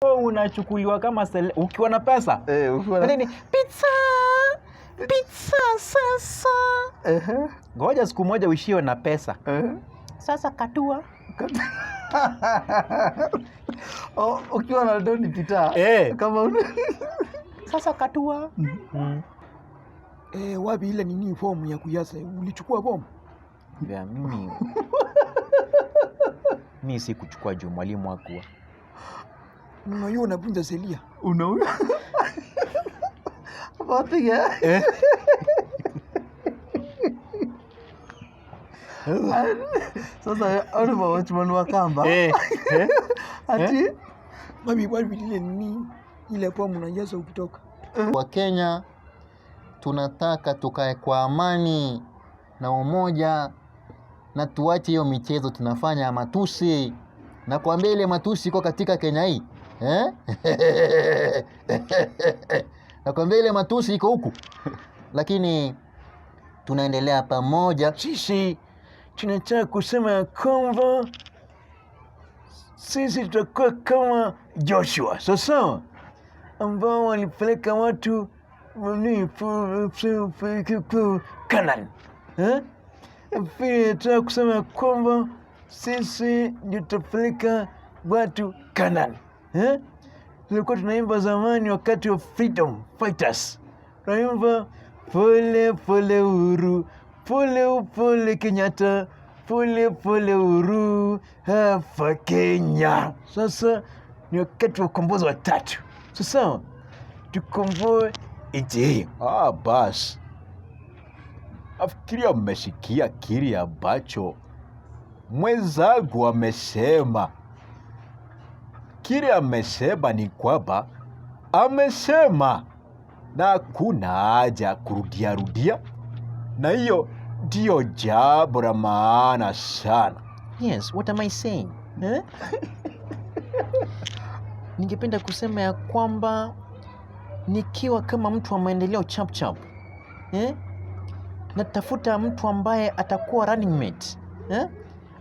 Unachukuliwa kama ukiwa na pesa. Ukiwa na Nini? Pizza! Pizza sasa. Ngoja siku moja uishiwe na pesa. Sasa katua. Oh, ukiwa na doni pita. Kama Sasa katua. Wapi ile nini fomu ya kujaza? Ulichukua fomu? Ya, mimi sikuchukua juu mwalimu hakuwa. Unajua unavunja sheria. Unaona? Wapiga. Sasa wale ma watchman wa kamba. Ati Wapi wapi ile nini ile fomu unajaza ukitoka? Wa Kenya tunataka tukae kwa amani na umoja na tuache hiyo michezo tunafanya ya matusi. Nakwambia ile matusi iko katika Kenya hii. Nakwambia ile matusi iko huku. Lakini tunaendelea pamoja. Sisi tunataka kusema ya kwamba sisi tutakuwa kama Joshua, sawa, ambao walipeleka watu Canaan. Pili nataka kusema ya kwamba sisi ndio tutapeleka watu Canaan. Tulikuwa tunaimba zamani wakati wa Freedom Fighters. Tunaimba pole pole uhuru, pole pole Kenyatta, pole pole uhuru hapa Kenya. Sasa ni wakati wa ukombozi wa tatu. Sasa tukomboe nchi hii. Bas. Nafikiria mmesikia kile ambacho mwenzangu amesema. Kile amesema ni kwamba amesema na hakuna haja kurudia rudia, na hiyo ndio jambo la maana sana. Yes, what am I saying? Ningependa kusema ya kwamba nikiwa kama mtu wa maendeleo chap chap, Natafuta mtu ambaye atakuwa running mate.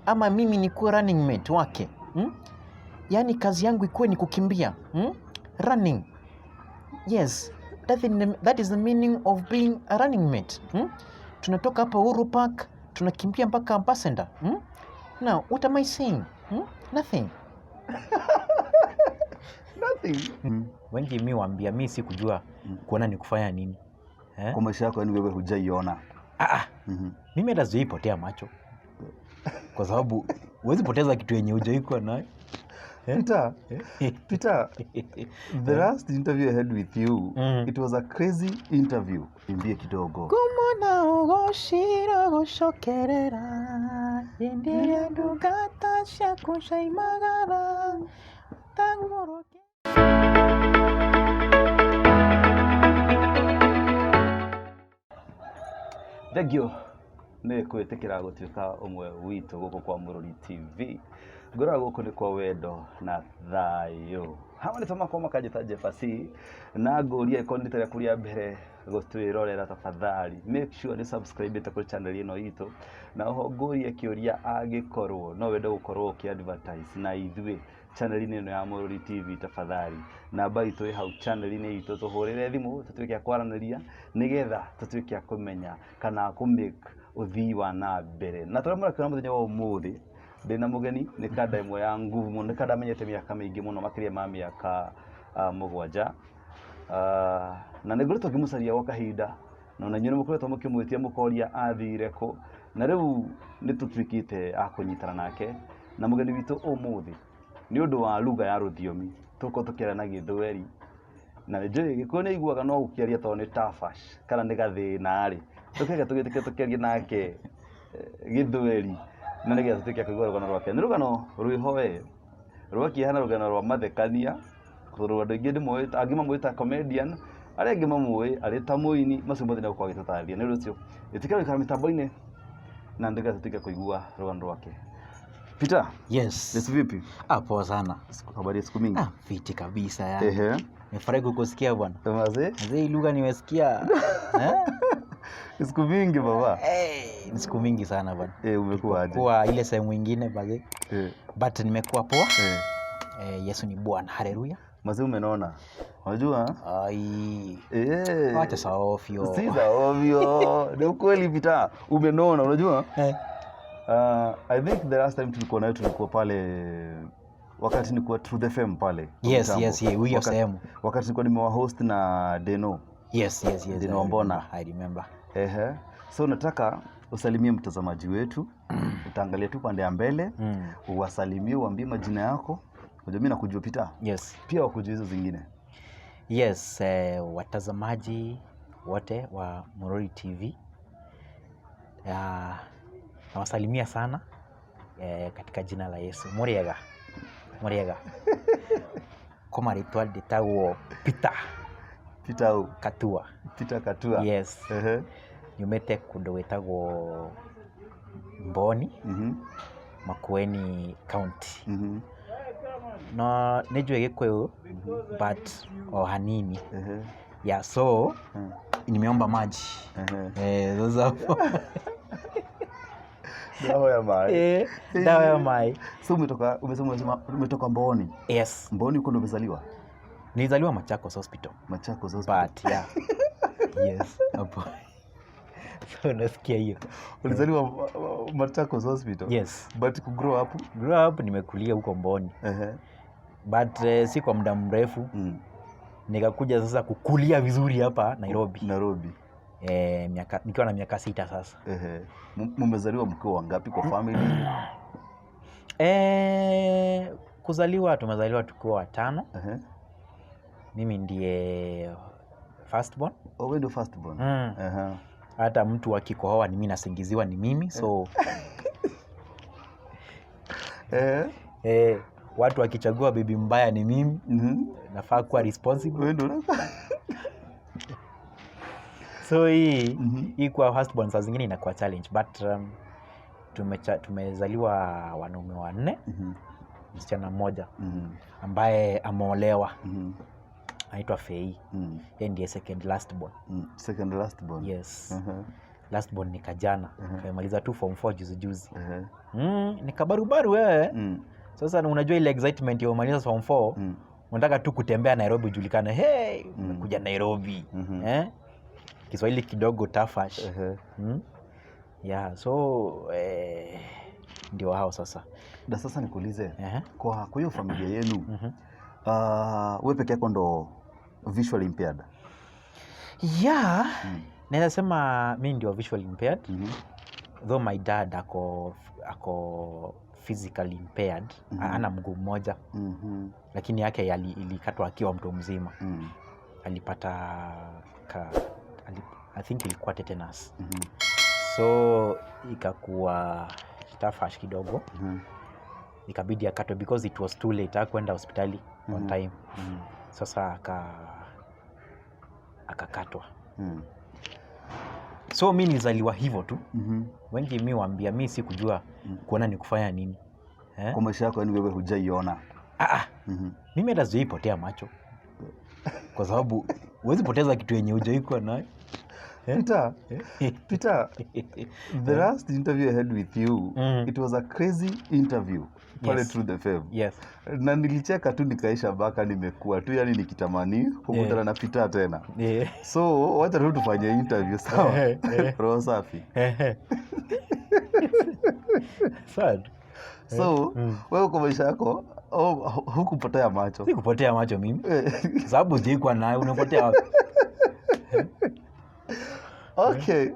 Ama mimi nikuwe running mate wake. Yaani kazi yangu ikuwe ni kukimbia. Running. Yes, that is the meaning of being a running mate. Tunatoka hapa Uhuru Park, tunakimbia mpaka Ambassador. Now, what am I saying? Nothing. Nothing. Wengi mi waambia mi sikujua kuona ni kufanya nini. Kwa maisha yako yani wewe hujaiona. Mimi hata sijaipotea macho. Kwa sababu huwezi poteza kitu yenye hujaikuwa nayo. Peter, Peter, the last interview I had with you, it was a crazy interview. Niambie kidogo. Kumona ugoshira gushokerera, indira ndugata shakusha imagara, tangoroke. Thank you. Nĩ kwĩtĩkĩra gũtuĩka ũmwe witũ gũkũ kwa Mũrũri TV. Ngũraga gũkũ nĩ kwa wendo na thayũ. Hawa nĩ tũmakwa makanjĩta Jefasi, na ngũria ĩkorwo nĩ rita rĩaku rĩa mbere gũtwĩrorera, tafadhali make sure nĩ subscribe kũrĩ channel ĩno itũ, na oho ngũrie kĩũria angĩkorwo no wende gũkorwo ũkĩ advertise na ithuĩ channel-inĩ ĩno ya Mũrũri TV, tafadhali namba itũ ĩ hau channel-inĩ itũ, tũhũrĩre thimũ tũtuĩke a kwaranĩria nĩgetha tũtuĩke a kũmenya kana kũ make ũthii wa na mbere. Na tũrĩa mũrakĩona mũthenya wa ũmũthĩ ndĩna mũgeni, nĩ kanda ĩmwe ya nguvu mũno, nĩ kanda menyete mĩaka mĩingĩ mũno, makĩria ma mĩaka 7. Na nĩ ngoretwo ngĩmũcaria gwa kahinda, na ona inyuĩ nĩ mũkoretwo mũkĩmwĩtia mũkoria athire kũ, na rĩu nĩ tũtuĩkĩte a kũnyitana nake. Na mũgeni witũ ũmũthĩ nĩ ũndũ wa lugha ya rũthiomi tũkorwo tũkĩaria na Gĩthweri, na nĩ njũĩ Gĩkũyũ nĩ aiguaga no gũkĩaria tondũ nĩ tafash kana nĩ gathĩna rĩ, tũkĩreke tũgĩtĩke tũkĩarie nake Gĩthweri na nĩgetha tũtuĩke a kũigua rũgano rwake. Nĩ rũgano rwĩho we rwa kĩeha na rũgano rwa mathekania, tondũ andũ aingĩ ndĩmoĩ, angĩ mamũĩ ta comedian, arĩa angĩ mamũĩ arĩ ta mũini, macio mothe nĩegũkorwo agĩtũtarĩria. Nĩ ũndũ ũcio ĩtĩkĩra gũikara mĩtambo-inĩ na nĩgetha tũtuĩke kũigua rũgano rwake. Peter. Yes. Yes, vipi? Poa sana. Habari ya siku mingi? Fiti kabisa yani. Nimefurahi kukusikia bwana. Mazee? Mazee, hii lugha nimesikia. Siku mingi baba. Ni siku mingi sana bwana. Umekuwa aje? Kwa ile sehemu nyingine bazee. But nimekuwa poa. Yesu ni Bwana. Haleluya. Mazee umenona. Unajua? Ai. Eh. Wacha za ovyo. Si za ovyo. Ni ukweli Peter. Umenona, unajua? Eh. I think the last time tulikuwa nayo tulikuwa pale wakati nilikuwa Truth FM pale. Kwa Yes, mitambo. yes, yeah, hiyo sehemu. Wakati nilikuwa nimewahost na Deno. Yes. Deno I Mbona. remember, I remember. Ehe. So nataka usalimie mtazamaji wetu. Utaangalia tu pande ya mbele, uwasalimie, uambie majina yako. Unajua mimi nakujua Peter. Yes. Pia wakujua hizo zingine. Yes, watazamaji wote wa Murori TV. Nawasalimia sana katika jina la Yesu. Muriega. Muriega. Kwa marĩtwa ndĩtagwo Peter Peter au Katua. Peter Katua. Yes. Ehe. Nyumĩte kũndũ gwĩtagwo Mboni, Makueni County. No nĩ njũĩ Gĩkũyũ but o hanini. Ehe. Yeah, so nimeomba maji. Ehe. Sasa Dawa ya maji. Dawa ya maji. So umetoka umesema umetoka Mboni. Yes. Mboni huko ndo umezaliwa? Nilizaliwa Machakos Hospital. Machakos Hospital. But yeah. Yes, hapo. So unasikia hiyo. Ulizaliwa Machakos Hospital? Yes. But ku grow up? Grow up nimekulia huko Mboni. Ehe. But si kwa muda mrefu. Nikakuja sasa kukulia vizuri hapa Nairobi. Nairobi. Nikiwa na miaka 6 sasa. Ehe. Mmezaliwa mkiwa wangapi kwa family? Kuzaliwa tumezaliwa tukiwa 5. Ehe. Mimi ndiye first born. Oh, wewe ndio first born. Ehe. Hata mtu akikohoa ni mimi nasingiziwa ni mimi, so watu wakichagua bibi mbaya ni mimi. Nafaa kuwa responsible. Wewe ndio unafaa. So hii kuwa first born saa zingine inakuwa challenge, but tumezaliwa wanaume 4, msichana mmoja ambaye ameolewa. Anaitwa Fei. Yeye ndiye second last born. Second last born. Yes. Last born ni Kajana. Kamemaliza tu form 4 juzi juzi. Ni kabarubaru wewe. Sasa unajua ile excitement ya umaliza form 4, unataka tu kutembea Nairobi ujulikane, hey, umekuja Nairobi. Kiswahili kidogo tafash. Yeah, so ndio hao sasa. Na sasa nikuulize, kwa hiyo familia yenu, wewe peke yako ndo visually impaired? Yeah. Naweza sema mimi ndio visually impaired. Though my dad ako physically impaired, ana mguu mmoja. Lakini yake ilikatwa akiwa mtu mzima. Alipata I think ilikuwa tetanus. So ikakuwa tafash kidogo. Ikabidi akatwe because it was too late, hakuenda hospitali on time. Sasa akakatwa. So mi nilizaliwa hivyo tu. Wengi mi waambia mi sikujua kuona ni kufanya nini. Kwa maisha yako yani wewe hujaiona? Mimi hata sijaipotea macho. Kwa sababu huwezi poteza kitu yenye hujaikuwa nayo. Peter, Peter, the last interview I had with you, it was a crazy interview pale Truth FM. Na nilicheka tu nikaisha baka nimekuwa tu yani nikitamani kukutana na Peter tena. So wacha tu tufanye interview sawa? Roho safi. Sad. So, wewe kwa maisha yako, hukupotea macho. Sikupotea macho mimi. Sababu sijaikuwa nayo, unapotea wapi? Okay.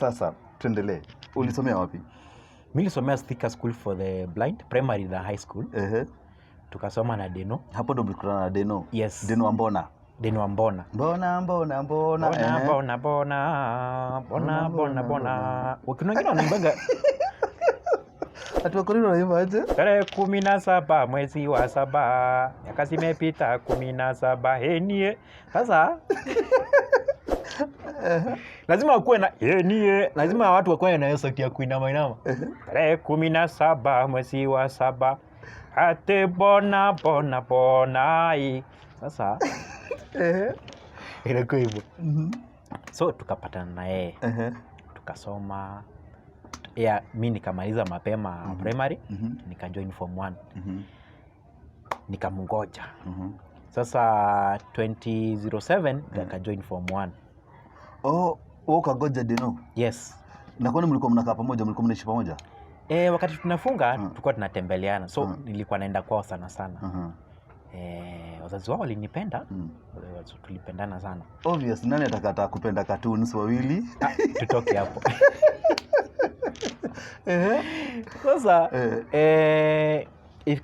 Sasa tuendelee. Ulisomea wapi? Mimi nilisomea Thika School for the Blind, primary na high school. Tukasoma na Deno. Hapo ndo mlikutana na Deno? Yes. Deno wa Mbona? Deno wa Mbona. Mbona, Mbona, Mbona. Mbona, Mbona, Mbona, Mbona, Mbona, Mbona. Kuna wengine wanaimbaga. Ati wa Korea wanaimba aje? Tarehe 17 mwezi wa 7, miaka zimepita 17, henie. Sasa lazima wakuwe na henie, lazima watu wakuwe na hiyo sauti ya kuinama inama. Tarehe 17 mwezi wa 7, ate bona bona bona. Sasa inakuwa hivyo. So tukapatana na yeye. Tukasoma. Yeah, mi nikamaliza mapema primary, nikajoin form 1. Nikamngoja. Sasa 2007 nikajoin form 1. Oh, wewe ukagoja Deno? Yes. Na kwani mlikuwa mnakaa pamoja, mlikuwa mnaishi pamoja? E, wakati tunafunga tulikuwa tunatembeleana, so nilikuwa naenda kwao sana sana. E, wazazi wao walinipenda. Tulipendana sana. Obvious, nani atakataa kupenda cartoons wawili? Tutoke hapo sasa. Eh,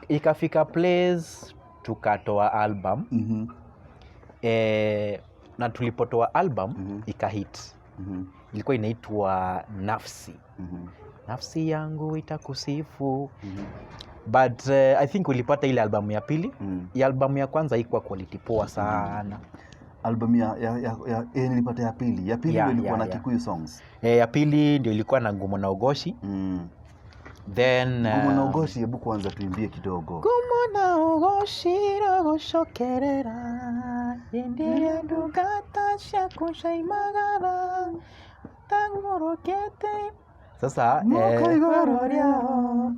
ikafika place tukatoa album. Eh, na tulipotoa album ikahit. Ilikuwa inaitwa Nafsi. Nafsi yangu itakusifu. But I think ulipata ile albamu ya pili. Ya albamu ya kwanza haikuwa quality poa sana. Album ya nilipata ya pili. Ya pili ndio ilikuwa na Kikuyu songs. Eh, ya pili ndio ilikuwa na Ngumo na Ugoshi. Then Ngumo na Ugoshi, hebu kwanza tuimbie kidogo. Ngumo na ugoshi rogoshokerera yendiria ndungata ciaku ciaimagara tangurukite sasa Moko igũrũ rĩao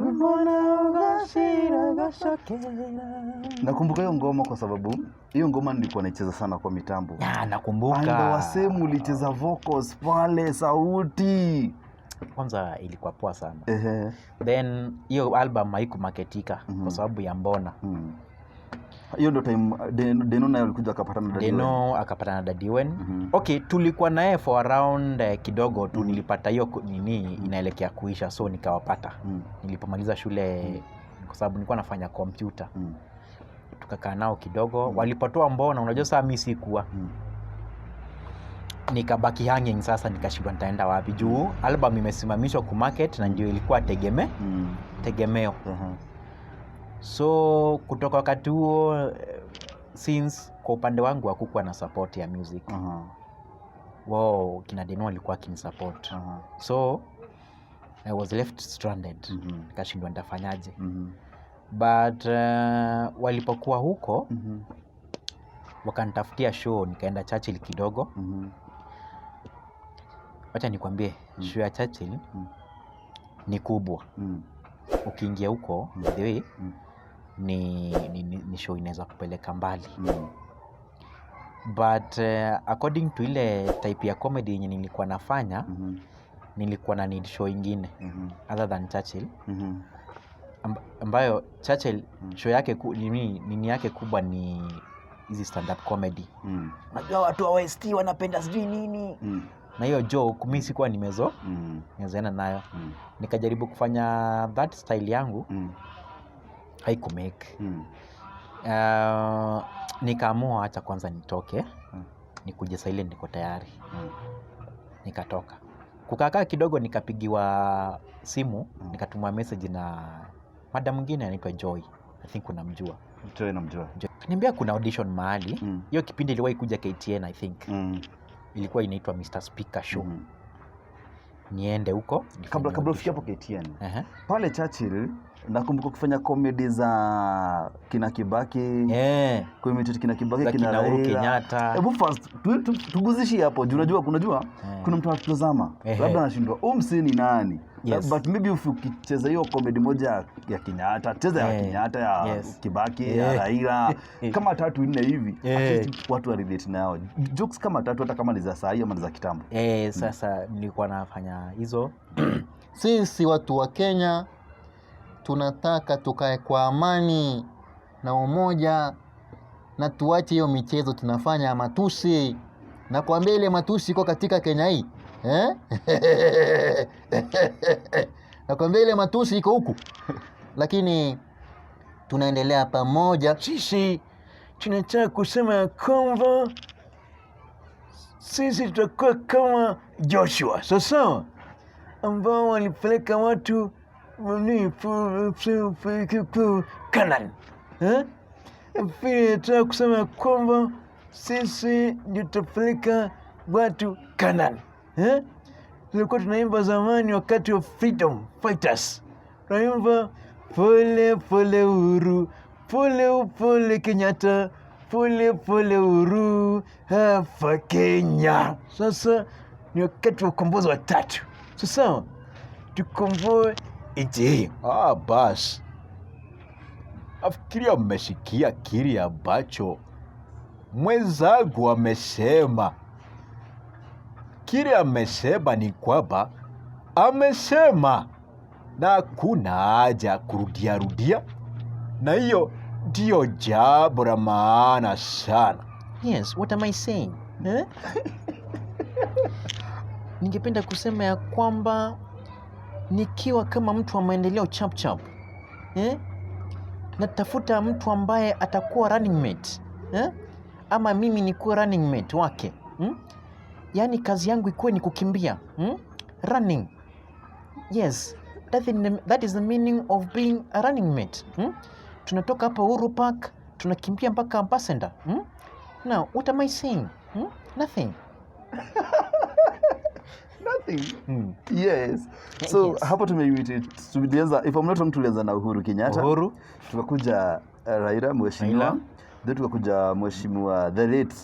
ngumo na ugoshi rogoshokerera. Nakumbuka hiyo ngoma kwa sababu hiyo ngoma nilikuwa naicheza sana kwa mitambo. Ya, nakumbuka. And wasemu ulicheza vocals pale, sauti. Kwanza ilikuwa poa sana. Then hiyo album haikumaketika kwa sababu ya Mbona. Hiyo ndio time Deno naye alikuja akapatana na Daddy Owen. Deno akapatana na Daddy Owen. Okay, tulikuwa naye for around kidogo tu. Nilipata hiyo nini inaelekea kuisha, so nikawapata nilipomaliza shule, kwa sababu nilikuwa nafanya kompyuta. Tukakaa nao kidogo. Walipotoa Mbona, unajua saa mi sikuwa nikabaki hanging. Sasa nikashindwa nitaenda wapi juu album imesimamishwa kumarket na ndio ilikuwa tegemeo. So kutoka wakati huo since kwa upande wangu hakukuwa na support ya music. Wao kina Deno walikuwa akinisupport. So I was left stranded. Nikashindwa nitafanyaje. But walipokuwa huko wakanitafutia show, nikaenda Churchill kidogo. Wacha nikwambie, show ya Churchill ni kubwa. Ukiingia huko, by the way, ni show inaweza kupeleka mbali. But according to ile type ya comedy yenye nilikuwa nafanya, nilikuwa na need show ingine other than Churchill, ambayo Churchill show yake nini yake kubwa ni hizi stand up comedy. Najua watu wa West wanapenda sijui nini na hiyo joke mi sikuwa nimezoeana nayo. Nikajaribu kufanya that style yangu, haikumake. Nikaamua acha kwanza nitoke, nikuje saa ile niko tayari. Nikatoka, kukakaa kidogo, nikapigiwa simu, nikatumwa message na madam mwingine anaitwa Joy, I think unamjua. Joy namjua. Joy. Kaniambia kuna audition mahali. Hiyo kipindi iliwahi kuja KTN, I think. Ilikuwa inaitwa Mr Speaker Show. Niende huko nifanye Kabla ufike audition. hapo KTN, pale Churchill nakumbuka kufanya comedy za kina Kibaki, kuimitate kina Kibaki, Za kina kina Uhuru Raila. Kenyatta. Hebu first tuguzishie hapo juu unajua kuna mtu anatutazama labda anashindwa huyu msee ni nani. But maybe if ukicheza hiyo comedy moja ya Kenyatta, cheza ya Kenyatta, ya Kibaki, ya Raila, kama tatu nne hivi, at least watu wa relate nao. Jokes kama tatu, hata kama ni za saa hii ama ni za kitambo. Eh, sasa nilikuwa nafanya hizo. Sisi watu wa Kenya tunataka tukae kwa amani na umoja na tuache hiyo michezo tunafanya ya matusi. Nakwambia ile matusi iko katika Kenya hii, eh? Nakwambia ile matusi iko huku, lakini tunaendelea pamoja. Sisi tunataka kusema ya kwamba sisi tutakuwa kama Joshua, sawasawa, ambao walipeleka watu nini, Canaan, eh? Pili, nataka kusema ya kwamba sisi ndio tutapeleka watu Canaan, eh? Tulikuwa tunaimba zamani wakati wa freedom fighters, tunaimba pole pole Uhuru, pole pole Kenyatta, pole pole Uhuru hapa Kenya. Sasa ni wakati wa ukombozi wa tatu, sasa tukomboe nchi hii. Ah, basi. Nafikiria mmesikia kile ambacho mwenzangu amesema. Kile amesema ni kwamba amesema, na hakuna haja ya kurudiarudia, na hiyo ndiyo jambo la maana sana. Yes, what am I saying? Eh? Ningependa kusema ya kwamba nikiwa kama mtu wa maendeleo chap chap, eh? Natafuta mtu ambaye atakuwa running mate, eh? Ama mimi nikuwe running mate wake, Yaani kazi yangu ikuwe ni kukimbia, Running. Yes, that is the meaning of being a running mate. Tunatoka hapa Uhuru Park tunakimbia mpaka Ambassador. Now, what am I saying? Nothing. Nothing. Yes. So Yes. hapo tulianza, if I'm not wrong, tulianza na Uhuru Kenyatta. Uhuru. Tukakuja Raila mheshimiwa. Raila. Then tukakuja mheshimiwa the late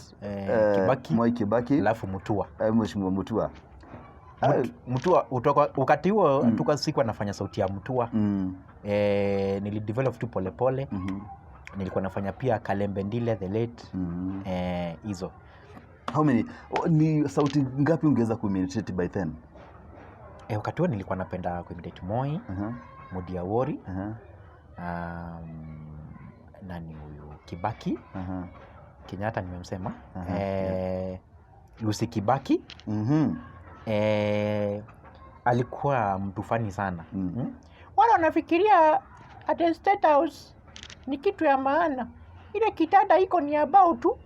Kibaki. Mwai Kibaki. Alafu Mutua. Mheshimiwa Mutua. Mutua utoka wakati huo tuka siku anafanya sauti ya Mutua. Nilidevelop tu polepole. Nilikuwa nafanya pia Kalembe Ndile the late. Hizo. How many ni sauti ngapi ungeweza kuimitate by then? Wakati huo nilikuwa napenda kuimitate Moi, Moody Awori, nani huyu Kibaki, Kenyatta nimemsema. Lucy Kibaki. Alikuwa mtu fani sana. Wale wanafikiria at State House ni kitu ya maana. Ile kitanda iko ni about tu.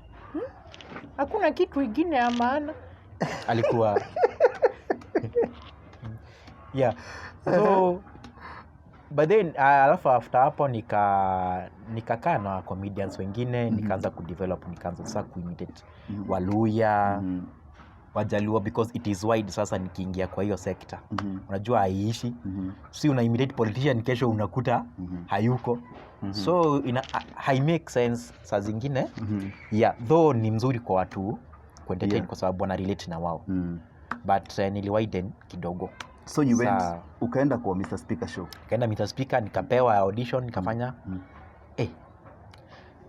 Hakuna kitu ingine ya maana. Alikuwa yeah. So but then alafu after hapo nikakaa na comedians wengine, nikaanza kudevelop, nikaanza sasa kuimitate Waluya, Wajaluo, because it is wide. Sasa nikiingia kwa hiyo sector, unajua haiishi. Si una imitate politician, kesho unakuta hayuko. So hai make sense saa zingine. Yeah, though ni mzuri kwa watu kuentertain kwa sababu wana relate na wao. But niliwiden kidogo. So you went, ukaenda kwa Mr. Speaker show. Nikaenda Mr. Speaker, nikapewa audition, nikafanya.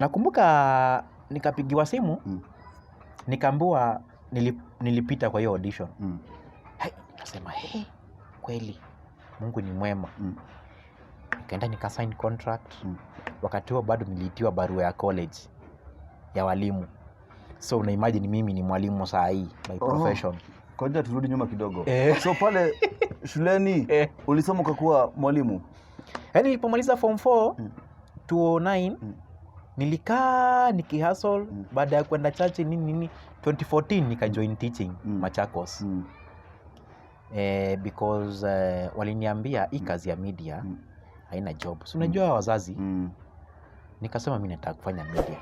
Nakumbuka nikapigiwa simu, nikaambiwa nilipita kwa hiyo audition. Hey, nikasema hey, kweli Mungu ni mwema. Nikaenda nikasign contract. Wakati huo bado niliitiwa barua ya college ya walimu. So una imagine mimi ni mwalimu saa hii by profession. Ngoja turudi nyuma kidogo. So pale shuleni ulisoma ukakuwa mwalimu? Yaani nilipomaliza form 4, 2009, nilikaa nikihustle. Baada ya kwenda church nini nini, 2014 nikajoin teaching Machakos. Because waliniambia hii kazi ya media haina job. Si unajua wazazi? Nikasema mimi nataka kufanya media.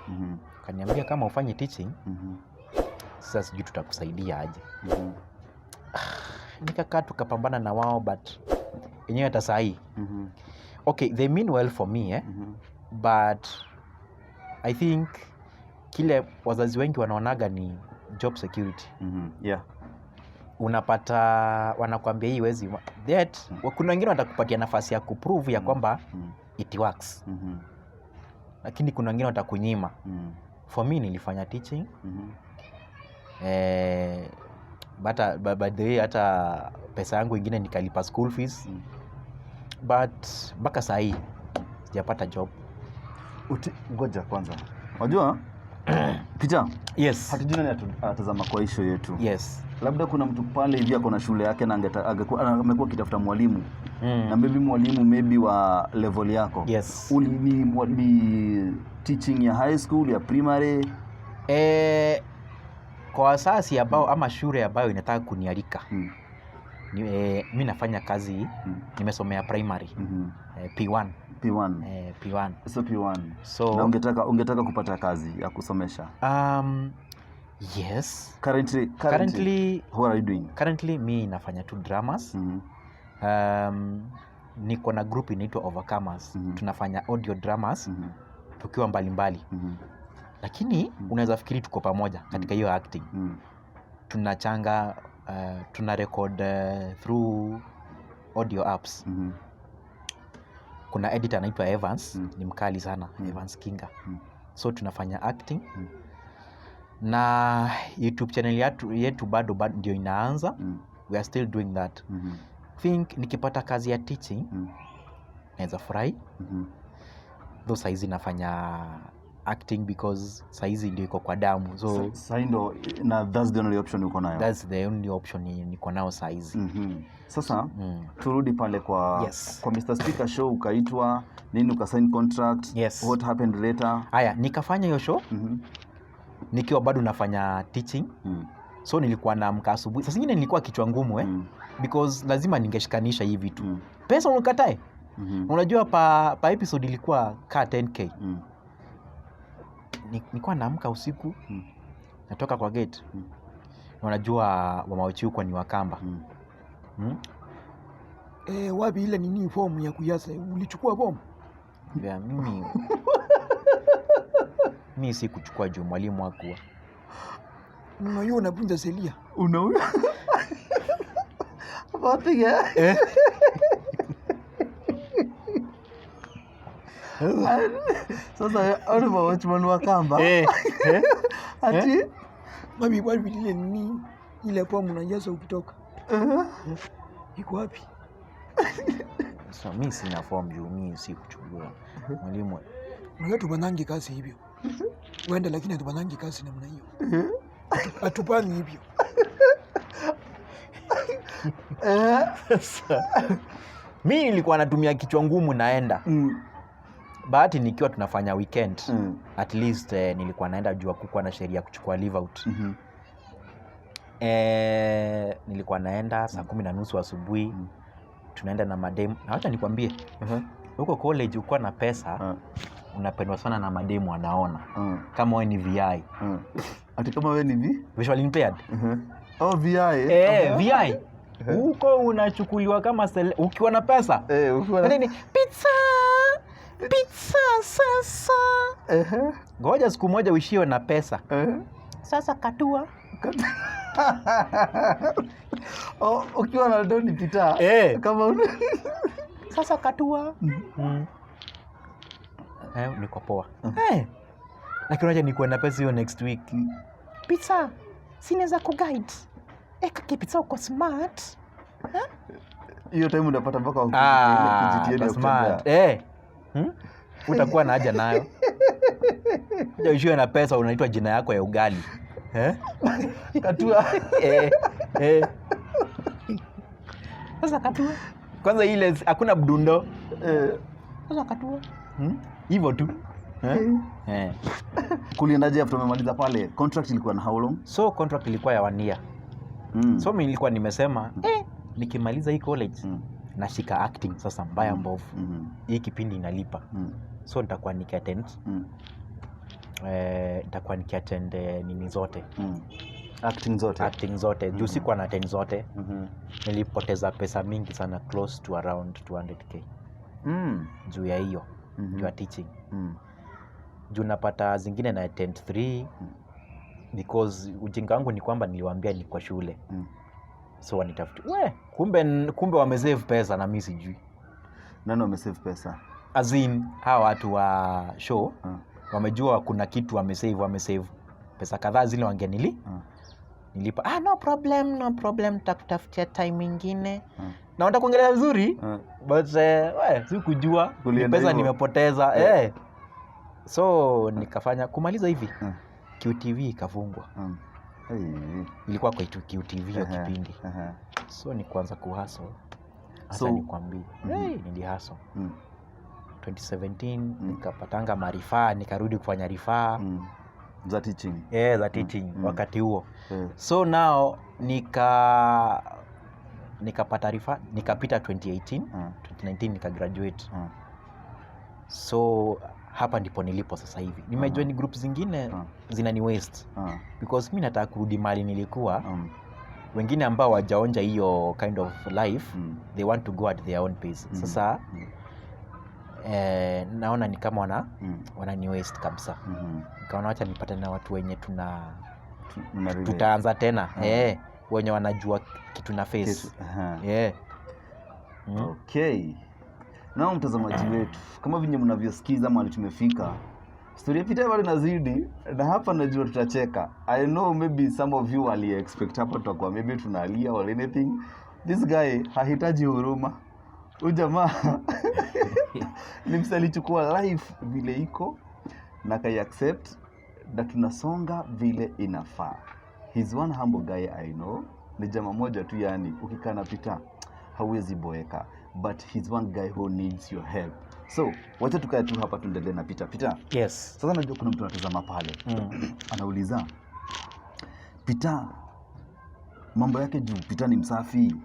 Kaniambia kama ufanye teaching, sasa sijui tutakusaidia aje. Nikakaa tukapambana na wao, but yenyewe hata saa hii. Okay, they mean well for me, eh? But I think kile wazazi wengi wanaonaga ni job security. Unapata wanakuambia hii wezi that kuna wengine watakupatia nafasi ya kuprove ya kwamba it works. Lakini kuna wengine watakunyima. For me nilifanya teaching. But, by the way, hata pesa yangu ingine nikalipa school fees. But mpaka saa hii sijapata job. Ngoja kwanza. Unajua? Peter, Yes. hatujui nani atazama kwa issue yetu. Yes. Labda kuna mtu pale hivi ako na shule yake na amekuwa akitafuta mwalimu. Na maybe mwalimu maybe wa level yako. Yes. Ni teaching ya high school, ya primary? Kwa wasasi ambao ama shule ambayo inataka kunialika. Mi nafanya kazi, nimesomea primary. P1. P1. P1. So P1. So, na ungetaka kupata kazi ya kusomesha? Yes. Currently, what are you doing? Currently mi nafanya tu dramas. Niko na group inaitwa Overcomers. Tunafanya audio dramas tukiwa mbalimbali. Lakini unaweza fikiri tuko pamoja katika hiyo acting. Tunachanga, tuna record through audio apps. Kuna editor anaitwa Evans, ni mkali sana, Evans Kinga. So tunafanya acting na YouTube channel yetu bado ndio inaanza. We are still doing that. Think nikipata kazi ya teaching naweza furahi. Though saizi nafanya acting because saizi ndio iko kwa damu, so Sahii ndo, na that's the only option uko nayo. That's the only option niko nao saizi. Sasa turudi pale kwa kwa Mr. Speaker show, ukaitwa nini, ukasign contract. Yes. What happened later? Haya, nikafanya hiyo show nikiwa bado nafanya teaching. So nilikuwa naamka asubuhi, saa zingine nilikuwa kichwa ngumu, eh? Because lazima ningeshikanisha hii vitu. Pesa unakatae. Unajua pa episode ilikuwa ka 10K. Nilikuwa naamka usiku, natoka kwa gate. Na unajua wamauchi huko ni Wakamba. Eh, wapi ile nini, fomu ya kujaza? Ulichukua fomu? Ya, mimi si kuchukua juu mwalimu hakuwa. Unajua unavunja sheria. Unauya Wapiga. Eh? Sasa hao ni watchman wa Kamba. Eh, eh? Ati Wapi wapi ile nini, ile fomu unajaza ukitoka? Iko wapi? So, mi sina form juu mi si kuchukua mwalimu. Unajua tupanangi kazi hivyo. Wenda, lakini hatupanangi kazi namna hiyo. Hatupangi hivyo. Sasa mi nilikuwa natumia kichwa ngumu, naenda. Bahati nikiwa tunafanya weekend, at least nilikuwa naenda juu hakukuwa na sheria ya kuchukua leave out. Nilikuwa naenda saa 10:30 asubuhi. Tunaenda na mademu, na wacha nikwambie, huko college ukiwa na pesa unapendwa sana na mademu, wanaona kama wewe ni VI. Ati kama wewe ni vi? Visual impaired. Oh, VI. Eh, VI huko unachukuliwa kama ukiwa na pesa. Eh, ukiwa na Nini? Pizza, pizza sasa. Ngoja siku moja uishiwe na pesa. Sasa katua. Oh, ukiwa na doni pita. Eh. Kama una Sasa katua. Eh, niko poa. Eh. Lakini wacha nikuwe na pesa hiyo next week. Pizza, sinaweza kuguide. Eka pizza, uko smart. Hiyo time unapata mpaka Ah, kijitieni ya uko smart. kutembea. Eh. Utakuwa na haja nayo. Kuja uishiwe na pesa unaitwa jina yako ya ugali. Eh? Katua. Eh, eh. Sasa katua. Kwanza ile hakuna mdundo. Eh. Sasa katua. Hivyo tu. Eh? Eh. Kuliendaje after umemaliza pale? Contract ilikuwa na how long? So contract ilikuwa ya 1 year. So mimi nilikuwa nimesema, nikimaliza hii college nashika acting sasa mbaya mbovu. Hii kipindi inalipa. So nitakuwa nikiattend nitakuwa nikiattend nini zote. Acting zote. Acting zote. Juu sikuwa na attend zote. Nilipoteza pesa mingi sana, close to around 200K juu ya hiyo, juu ya teaching. Juu napata zingine na attend 3 because ujinga wangu ni kwamba niliwaambia ni kwa shule. So wanitafuti. We, kumbe wamesave pesa na mimi sijui. Nani wamesave pesa? As in hawa watu wa show wamejua kuna kitu wamesave pesa kadhaa zile wangenili nilipa. Ah, no problem, no problem, takutafutia time ingine. Na wanataka kuongelea vizuri, but we, sikujua ni Kulienda pesa hivyo. nimepoteza. Eh. So nikafanya kumaliza hivi, QTV ikafungwa. Hey. Ilikuwa kwa QTV hiyo kipindi. So ni kuanza kuhustle hata nikwambie. Hey, nilihustle. 2017 nikapatanga marifaa, nikarudi kufanya rifaa. Za teaching. Eh, za teaching wakati huo. So now nikapata rifaa, nikapita 2018, 2019 nikagraduate. So hapa ndipo nilipo sasa hivi. Nimejoin group zingine zinani waste because mi nataka kurudi mahali nilikuwa. Wengine ambao wajaonja hiyo kind of life, they want to go at their own pace. Sasa naona ni kama wanani waste kabisa. Nikaona wacha nipate na watu wenye tuna Mna relate. tutaanza tena, wenye wanajua kitu na face. Kitu. Yeah. Okay. Nao mtazamaji wetu, kama venye mnavyosikiza mahali tumefika, story ya Peter bado inazidi, na hapa najua tutacheka. I know maybe some of you wali expect hapa tutakuwa maybe tunalia or anything. This guy hahitaji huruma. Huyu jamaa ni msee alichukua life vile iko na kai accept na tunasonga vile inafaa. He's one humble guy I know. Ni jamaa moja tu, yani ukikaa na Peter hauwezi boeka, but he's one guy who needs your help. So wacha tukae tu hapa tuendelee na Peter. Peter, Yes. sasa najua kuna mtu anatazama pale anauliza Peter mambo yake juu Peter ni msafi,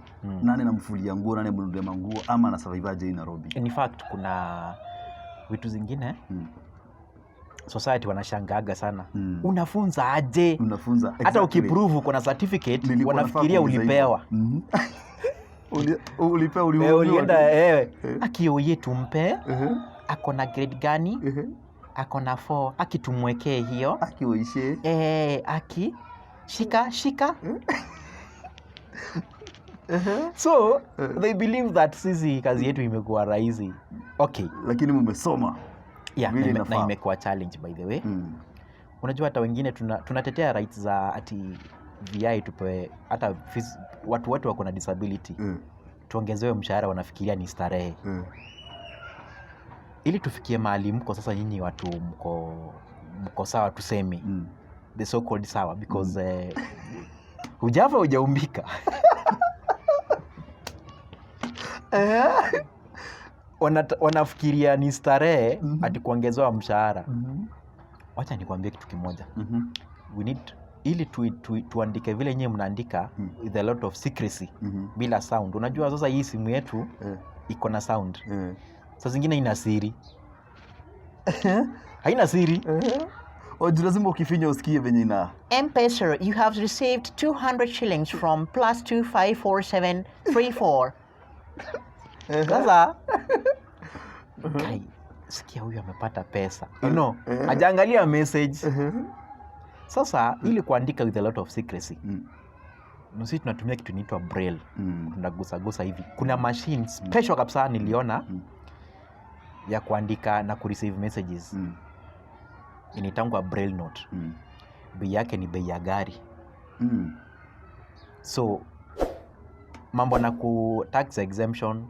nani anamfulia nguo, nani anamnunulia manguo, ama anasurvive aje hii Nairobi? In fact kuna vitu zingine society wanashangaaga sana. Unafunza aje? Unafunza Hata exactly. ukiprove uko na certificate Nilikuwa nafaa wanafikiria kuuliza hivyo. ulipewa. Ulipewa, ulihurumiwa Ulienda tu. akioye tumpe, ako na grade gani? Ako na 4, aki tumwekee hiyo. Aki uishe. Aki shika shika. So they believe that sisi kazi yetu imekuwa rahisi. Okay. Lakini mumesoma. Yeah, Vile na inafaa. imekuwa challenge by the way. Unajua hata wengine tunatetea rights za ati VI tupewe hata watu wote wako na disability. Tuongezewe mshahara, wanafikiria ni starehe. Ili tufikie mahali mko sasa, nyinyi watu mko sawa tuseme. The so called sawa because hujafa hujaumbika. Wanafikiria ni starehe ati kuongezewa mshahara. Wacha nikwambie kitu kimoja. We need ili tuandike vile nyinyi mnaandika with a lot of secrecy bila sound. Unajua sasa hii simu yetu iko na sound. Saa zingine ina siri. Haina siri. Oh, juu lazima ukifinya usikie venye ina. M-Pesa, you have received 200 shillings from +254734. Sasa kai, sikia huyu amepata pesa. You know, hajaangalia message. Sasa ili kuandika with a lot of secrecy. Sisi tunatumia kitu inaitwa braille. Tunagusagusa hivi. Kuna machine special kabisa niliona ya kuandika na kureceive messages. Inaitangwa braille note. Bei yake ni bei ya gari. So mambo na ku tax exemption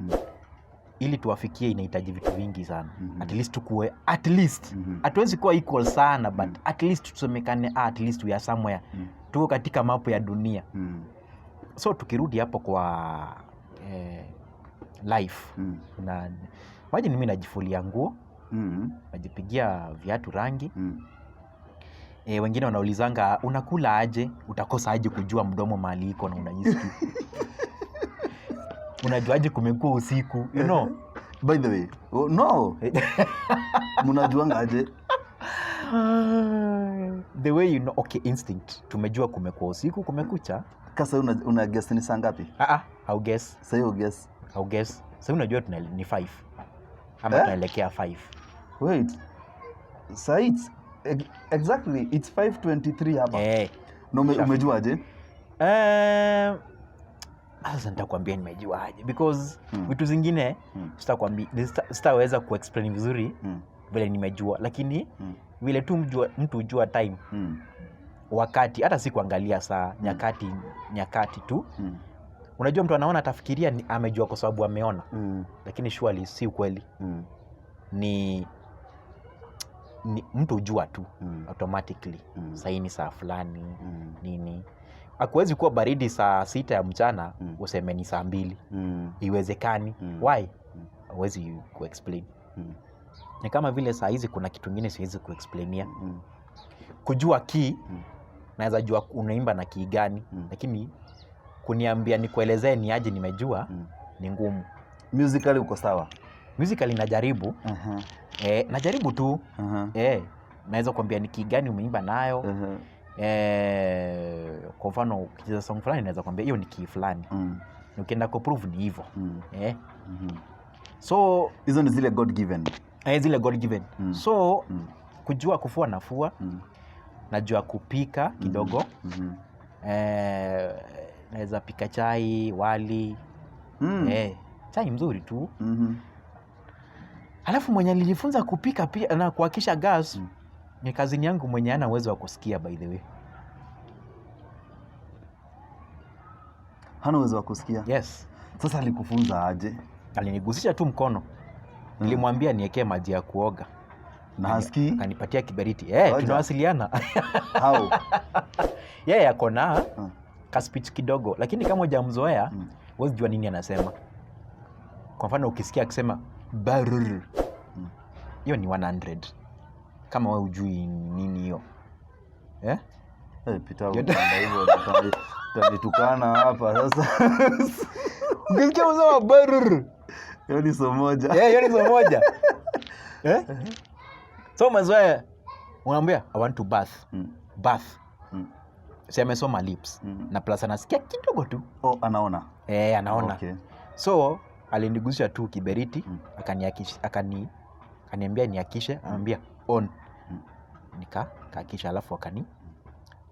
ili tuwafikie inahitaji vitu vingi sana. At least tukue, at least hatuwezi kuwa equal sana, but at least tusemekane, at least we are somewhere. Tuko katika mapu ya dunia. So tukirudi hapo kwa life. Na imagine mimi najifulia nguo, najipigia viatu rangi. Wengine wanaulizanga unakula aje, utakosa aje kujua mdomo mahali iko na unajisikia. Unajuaje kumekuwa usiku, you know? By the way, oh, no. Mnajuanga aje? The way you know, okay, instinct. Tumejua kumekuwa usiku, kumekucha. Kasa una guess ni saa ngapi? Au guess. Sasa hiyo guess. Au guess. Sasa unajua ni 5. Ama tunaelekea 5. Wait. Sasa it's exactly it's 5:23 hapa. Na umejuaje? Sasa nitakwambia nimejuaje because vitu zingine sitaweza kuexplain vizuri vile nimejua, lakini vile tu mtu hujua time wakati, hata si kuangalia saa, nyakati tu. Unajua mtu anaona atafikiria ni amejua kwa sababu ameona. Lakini surely si ukweli. Ni mtu hujua tu automatically. Saa hii ni saa fulani, nini. Hakuwezi kuwa baridi saa 6 ya mchana, useme ni saa 2. Iwezekani. Why? Huwezi kuexplain. Ni kama vile saa hizi kuna kitu kingine siwezi kuexplainia. Kujua key, naweza jua unaimba na key gani, lakini kuniambia nikuelezee ni aje nimejua, ni ngumu. Musically uko sawa? Musically najaribu. Najaribu tu. Naweza kuambia ni key gani umeimba nayo. Kwa mfano ukicheza song fulani naweza kuambia hiyo ni key fulani. Na ukienda ku prove ni hivyo. So hizo ni zile God given. Zile God given. So kujua kufua nafua. Najua kupika kidogo. Naweza pika chai, wali. Chai mzuri tu. Alafu mwenye alijifunza kupika pia na kuakisha gas ni kazini yangu mwenye ana uwezo wa kusikia, by the way. Hana uwezo wa kusikia? Yes. Sasa alikufunza aje? Alinigusisha tu mkono. Nilimwambia niekee maji ya kuoga. Na hasikii? Akanipatia kiberiti. Eh, Ngoja. tunawasiliana. How? Yeye ako na ka speech kidogo, lakini kama hujamzoea huwezi jua nini anasema. Kwa mfano ukisikia akisema barur, hiyo ni 100. Kama wewe hujui nini hiyo. Eh? Eh, Peter, utaenda hivyo, utanitukana hapa sasa. Ukisikia unasema barur, Hiyo ni somo moja. eh, hiyo ni somo moja. Eh? So umezoea, unaambia I want to bath. Bath. Si amesoma lips. Na plus anasikia kidogo tu. Oh, anaona. Eh, anaona. Okay. So alinigusha tu kiberiti, akaniambia niakishe, ananiambia on. Nikakakisha, alafu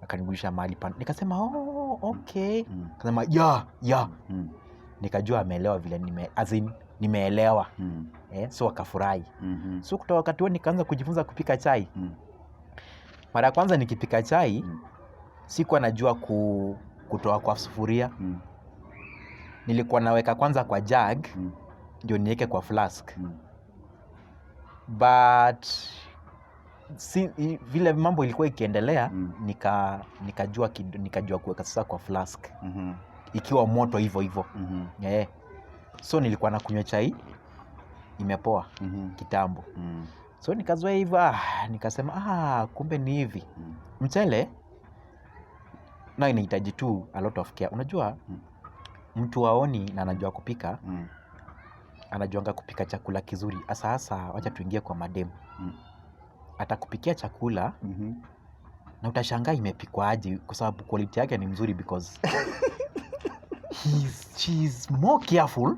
akanigulisha mahali pa, nikasema oh, okay. Akasema ya, ya. Nikajua ameelewa vile nime, as in, nimeelewa. So akafurahi. So kutoka wakati huo nikaanza kujifunza kupika chai. Mara ya kwanza nikipika chai, sikuwa najua kutoa kwa sufuria. Nilikuwa naweka kwanza kwa jug, ndio niweke kwa flask. But si, vile mambo ilikuwa ikiendelea, nikajua kuweka sasa kwa flask. Ikiwa moto hivyo hivyo. So nilikuwa nakunywa chai imepoa kitambo. So nikazoea hivyo, nikasema, kumbe ni hivi. Mchele na inahitaji tu a lot of care. Unajua, mtu haoni na anajua kupika, anajuanga kupika chakula kizuri. Hasa hasa wacha tuingie kwa mademu. Atakupikia chakula na utashangaa imepikwa aje, kwa sababu quality yake ni mzuri because she's more careful.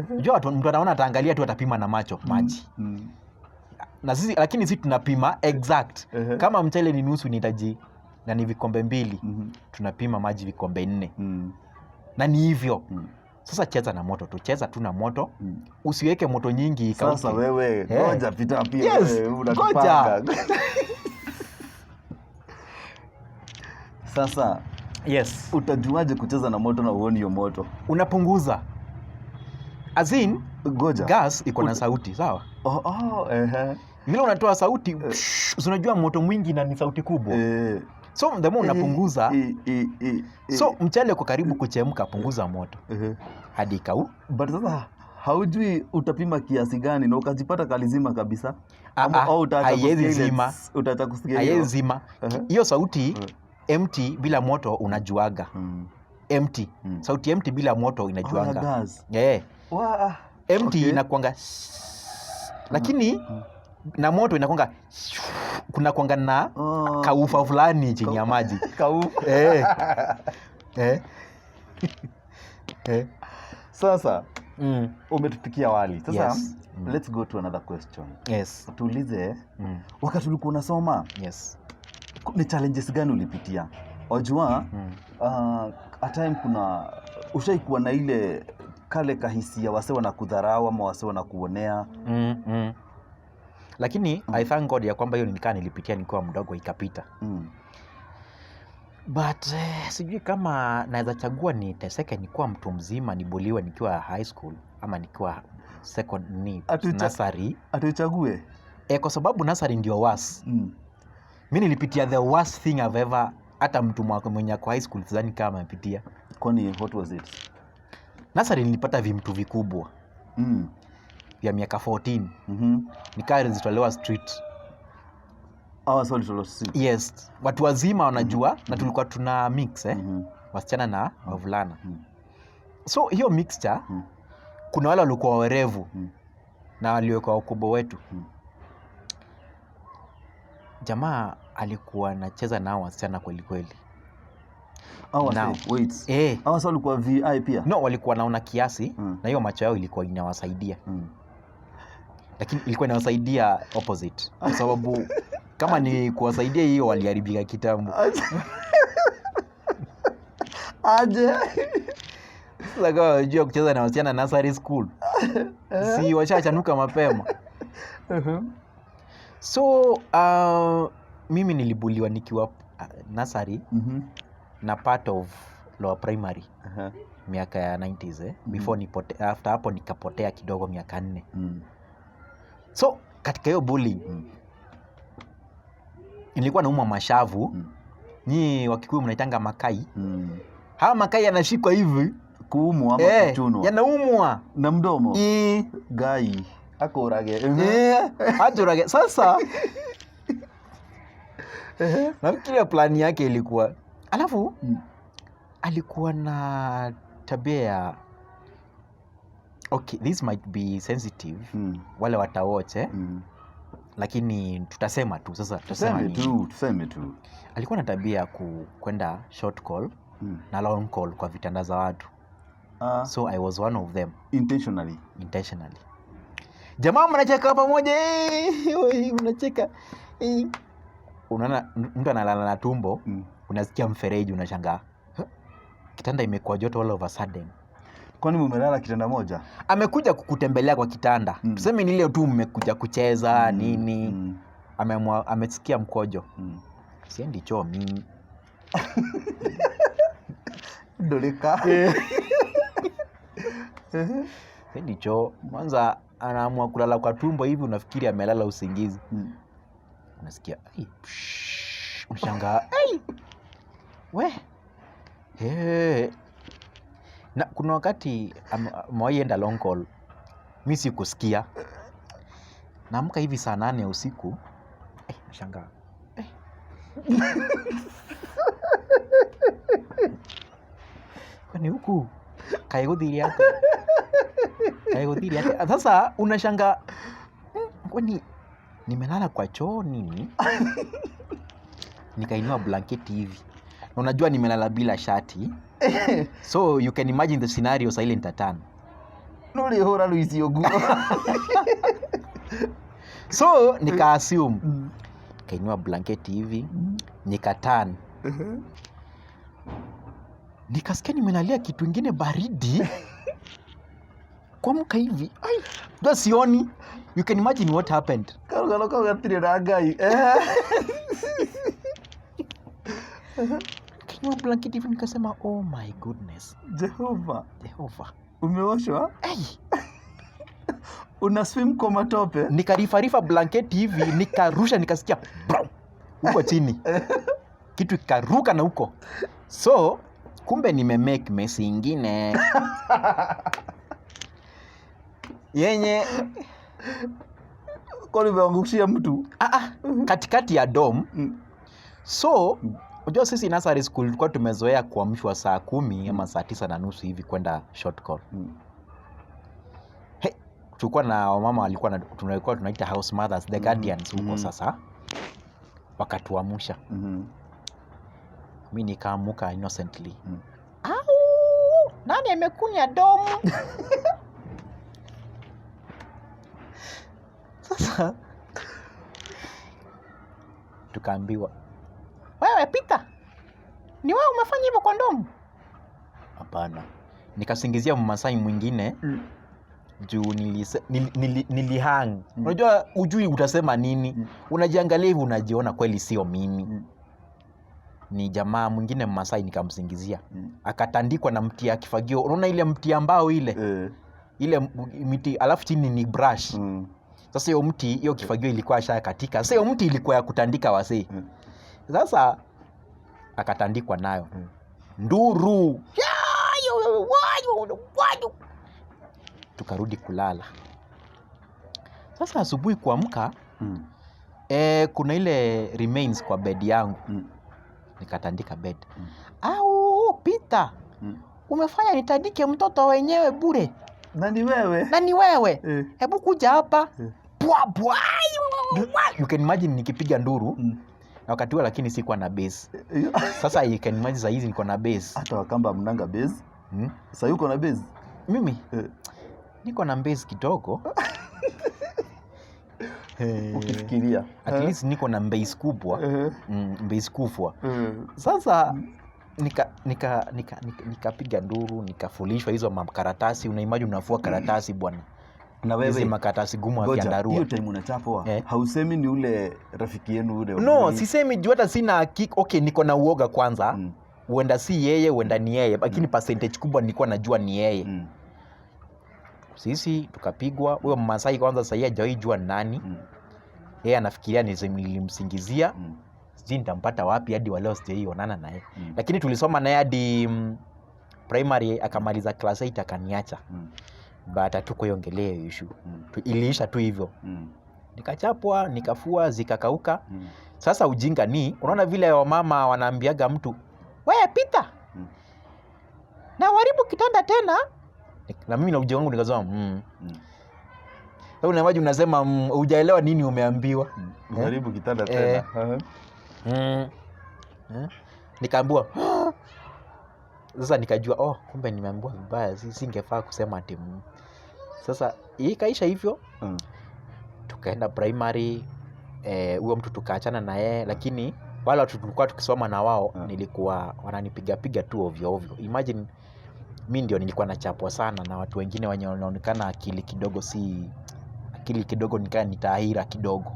Unajua mtu anaona ataangalia tu, atapima na macho maji. Na sisi, lakini sisi tunapima exact. Kama mchele ni nusu nihitaji na ni vikombe 2, tunapima maji vikombe 4. Na ni hivyo. Sasa cheza na moto tu, cheza tu na moto. Usiweke moto nyingi ikauke. Sasa wewe, ngoja pita pia Yes, wewe, unatupanga. ngoja. Sasa, Yes. utajuaje kucheza na moto na uone hiyo moto? Unapunguza. As in, Ngoja. gas iko na sauti, sawa? Oh, oh, ehe. Vile unatoa sauti, psh, unajua moto mwingi na ni sauti kubwa. So the more unapunguza, so mchele uko karibu kuchemka, punguza moto. Hadi ikau. But sasa haujui utapima kiasi gani na ukajipata kalizima kabisa. Ama au utaacha Haiwezi kusikia ile zima. tss, utaacha kusikia hiyo. Haiwezi zima. Hiyo sauti empty bila moto unajuaga. Empty. Sauti empty bila moto inajuanga. Oh, gas. Wa, Empty okay. inakuanga lakini na moto inakuanga, kuna kuanga na kaufa fulani chini ya maji. Kaufa. Sasa, umetupikia wali. Sasa, Yes. Let's go to another question. Yes. Tuulize, wakati ulikuwa unasoma, ni challenges gani ulipitia? Wajua, at time kuna ushaikuwa na ile kale kahisia wase wanakudharau ama wase wanakuonea. Lakini I thank God ya kwamba hiyo nikaa nilipitia nikiwa mdogo ikapita. But sijui kama naweza chagua niteseke nikiwa mtu mzima, nibuliwe nikiwa high school ama nikiwa second ni nursery. Atuchague? Kwa sababu nursery ndio worse. Mimi nilipitia the worst thing I've ever, hata mtu mwenye ako high school sidhani kama amepitia. Kwani what was it? Nursery nilipata vimtu vikubwa. Vya miaka 14. Nikaa nilitolewa street. Oh, sorry, sorry, sorry. Yes, watu wazima wanajua na tulikuwa tuna mix. Wasichana na wavulana. So hiyo mixture, kuna wale walikuwa werevu na waliokuwa wakubwa wetu. Jamaa alikuwa anacheza nao wasichana kweli kweli. Hawa wase, Now. wait. Hawa wase walikuwa VI pia? No, walikuwa naona kiasi, na hiyo macho yao ilikuwa inawasaidia. Lakini ilikuwa inawasaidia opposite. Kwa sababu kama ni kuwasaidia hiyo waliharibika kitambo. Aje. Sasa kama unajua kucheza na wasichana nursery school, si washachanuka mapema. So mimi nilibuliwa nikiwa nursery na part of lower primary miaka ya 90s, eh? Before nipote, after hapo nikapotea kidogo miaka 4. So katika hiyo bullying nilikuwa naumwa mashavu. Nyii Wakikuyu mnaitanga makai. Hawa makai yanashikwa hivi. Kuumwa ama Eh, kuchunwa? Yanaumwa. Na mdomo. Eh. Ngai akũrage. Eh, aturage. Sasa nafikiria plani yake ilikuwa, alafu alikuwa na tabia ya, okay, this might be sensitive, wale watawatch, eh? Lakini tutasema tu sasa, tutasema Tuseme nini? tu, tuseme tu. Alikuwa na tabia ya kwenda short call na long call kwa vitanda za watu. So I was one of them. Intentionally? Intentionally. Jamaa mnacheka pamoja, eh, oi, mnacheka, eh. Unaona mtu analala na tumbo, unasikia mfereji, unashangaa, "Huh? Kitanda imekuwa joto all of a sudden." Kwani mumelala kitanda moja? Amekuja kukutembelea kwa kitanda. Tuseme ni ile tu mmekuja kucheza, nini. Ameamua, amesikia mkojo. Siendi choo mimi. Ndũrĩka. Siendi choo. Kwanza anaamua kulala kwa tumbo hivi, unafikiri amelala usingizi. Unasikia ai, psh, unashangaa, ai, we. Hey. Na kuna wakati amewahi enda long call, mi sikusikia. Naamka hivi saa 8 ya usiku, nashangaa. Kwani huku kaigũthiire atĩa? Kaigũthiire atĩa? Sasa unashangaa, kwani nimelala kwa choo nini? Nikainua blanketi hivi. Na unajua nimelala bila shati. So you can imagine the scenario saa ile nitatana. Nũrĩhũra rũici ũguo. So nika assume. Nikainua blanketi hivi, nikatan. Nikasikia nimelalia kitu ingine baridi. Kuamka hivi, ai, ndio sioni. You can imagine what happened. Karũgano kau gatirĩ na Ngai. Nikainua blanketi hivi nikasema, oh my goodness. Jehova. Jehova. Umeoshwa? Ai. Una swim kwa matope? Nikarifarifa blanketi hivi, nikarusha, nikasikia bro huko chini. Kitu kikaruka na huko. So kumbe nimemake mess ingine. Yenye Kwani umeangushia mtu? Katikati ya dom. So unajua sisi nursery school tulikuwa tumezoea kuamshwa saa 10 ama saa 9:30 hivi kwenda short call. Hey, tulikuwa na wamama walikuwa na, tulikuwa tunaita house mothers, the guardians huko sasa. Wakatuamsha. Mimi nikaamuka innocently. Au, nani amekunya domu? Sasa tukaambiwa, wewe Peter, ni wewe umefanya hivyo kwa ndomu? Hapana. Nikasingizia Mmasai mwingine juu nilihang. Unajua hujui utasema nini. Unajiangalia hivi unajiona kweli sio mimi. Ni jamaa mwingine Mmasai nikamsingizia. Akatandikwa na mti ya kifagio. Unaona ile mti ambao ile? Ile mti alafu chini ni brush. Sasa hiyo mti, hiyo kifagio ilikuwa shakatika. Sasa hiyo mti ilikuwa ya kutandika wasee. Sasa akatandikwa nayo. Nduru. Tukarudi kulala. Sasa asubuhi kuamka, kuna ile remains kwa bed yangu. Nikatandika bed. Au Peter, umefanya nitandike mtoto wenyewe bure. Na ni wewe. Na ni wewe. Hebu kuja hapa. Pwa, pwa. You can imagine nikipiga nduru. Na wakati huo lakini sikuwa na base. Sasa you can imagine saa hizi niko na base. Hata Wakamba mnanga base. Sasa uko na base? Mimi? Niko na base kidogo. Ukifikiria. At least niko na base kubwa. Base kubwa. Sasa nikapiga nduru, nikafulishwa hizo makaratasi. Una imagine unafua karatasi bwana. Na Hizi wewe makaratasi gumu ngoja, afyandarua. hiyo time unachapwa Eh. hausemi ni ule rafiki yenu ule No, wa- sisemi juu hata sina hakika. Okay, niko na uoga kwanza. Huenda si yeye, huenda ni yeye, lakini percentage kubwa nilikuwa najua ni yeye. Sisi tukapigwa. Huyo Mmasai kwanza sahii hajawahi jua ni nani. Yeye anafikiria nilimsingizia. Sijui nitampata wapi, hadi wa leo sijaionana naye. Lakini tulisoma naye hadi primary, akamaliza class 8 akaniacha. But hatukuiongelea hiyo issue. Iliisha tu hivyo. Nikachapwa, nikafua, zikakauka. Sasa ujinga ni unaona vile wamama wanaambiaga mtu, we pita na uharibu kitanda tena. Na mimi na ujinga wangu nikasema Sasa unamaji unasema hujaelewa nini umeambiwa. Uharibu kitanda Eh. tena. Aha. Nikaambiwa sasa nikajua, oh, kumbe nimeambiwa vibaya, singefaa kusema ati Sasa ikaisha hivyo. Tukaenda primary, huyo mtu tukaachana na yeye, lakini wale watu tulikuwa tukisoma na wao nilikuwa wananipiga piga tu ovyo ovyo. Imagine mi ndio nilikuwa nachapwa sana na watu wengine wenye wanaonekana akili kidogo, si akili kidogo, nikaa ni taahira kidogo.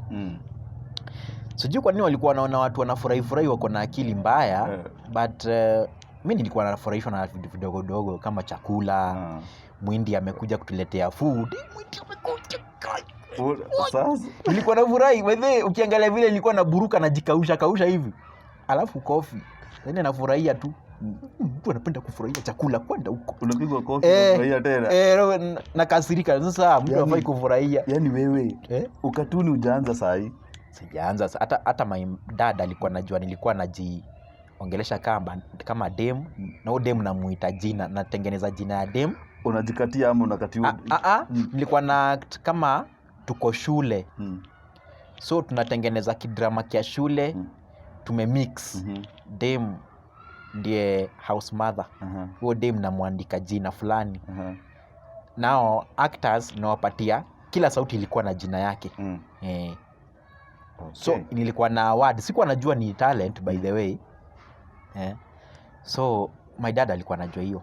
Sijui kwa nini walikuwa wanaona watu wanafurahi furahi wako na akili mbaya. But mi nilikuwa nafurahishwa na vitu vidogo dogo kama chakula. Mwindi amekuja kutuletea food. Mwindi amekuja. Sasa Nilikuwa nafurahi by the way, ukiangalia vile nilikuwa naburuka najikausha kausha hivi, alafu kofi, yani nafurahia tu. Mtu anapenda kufurahia chakula kwenda huko. Unapigwa kofi, unafurahia tena. Eh, nakasirika sasa, mtu hafai kufurahia. Yaani wewe Eh? ukatuni hujaanza saa hii. Sijaanza hata my dad alikuwa najua nilikuwa najiongelesha kama dem, na huyo dem namuita jina, natengeneza jina ya dem. Unajikatia ama unakatiwa? Nilikuwa na act kama tuko shule. So tunatengeneza kidrama kia shule. Tumemix. Dem ndiye house mother. Huyo dem namwandika jina fulani. Nao actors nawapatia kila sauti ilikuwa na jina yake. So nilikuwa na award, sikuwa najua ni talent by the way. So my dad alikuwa anajua hiyo.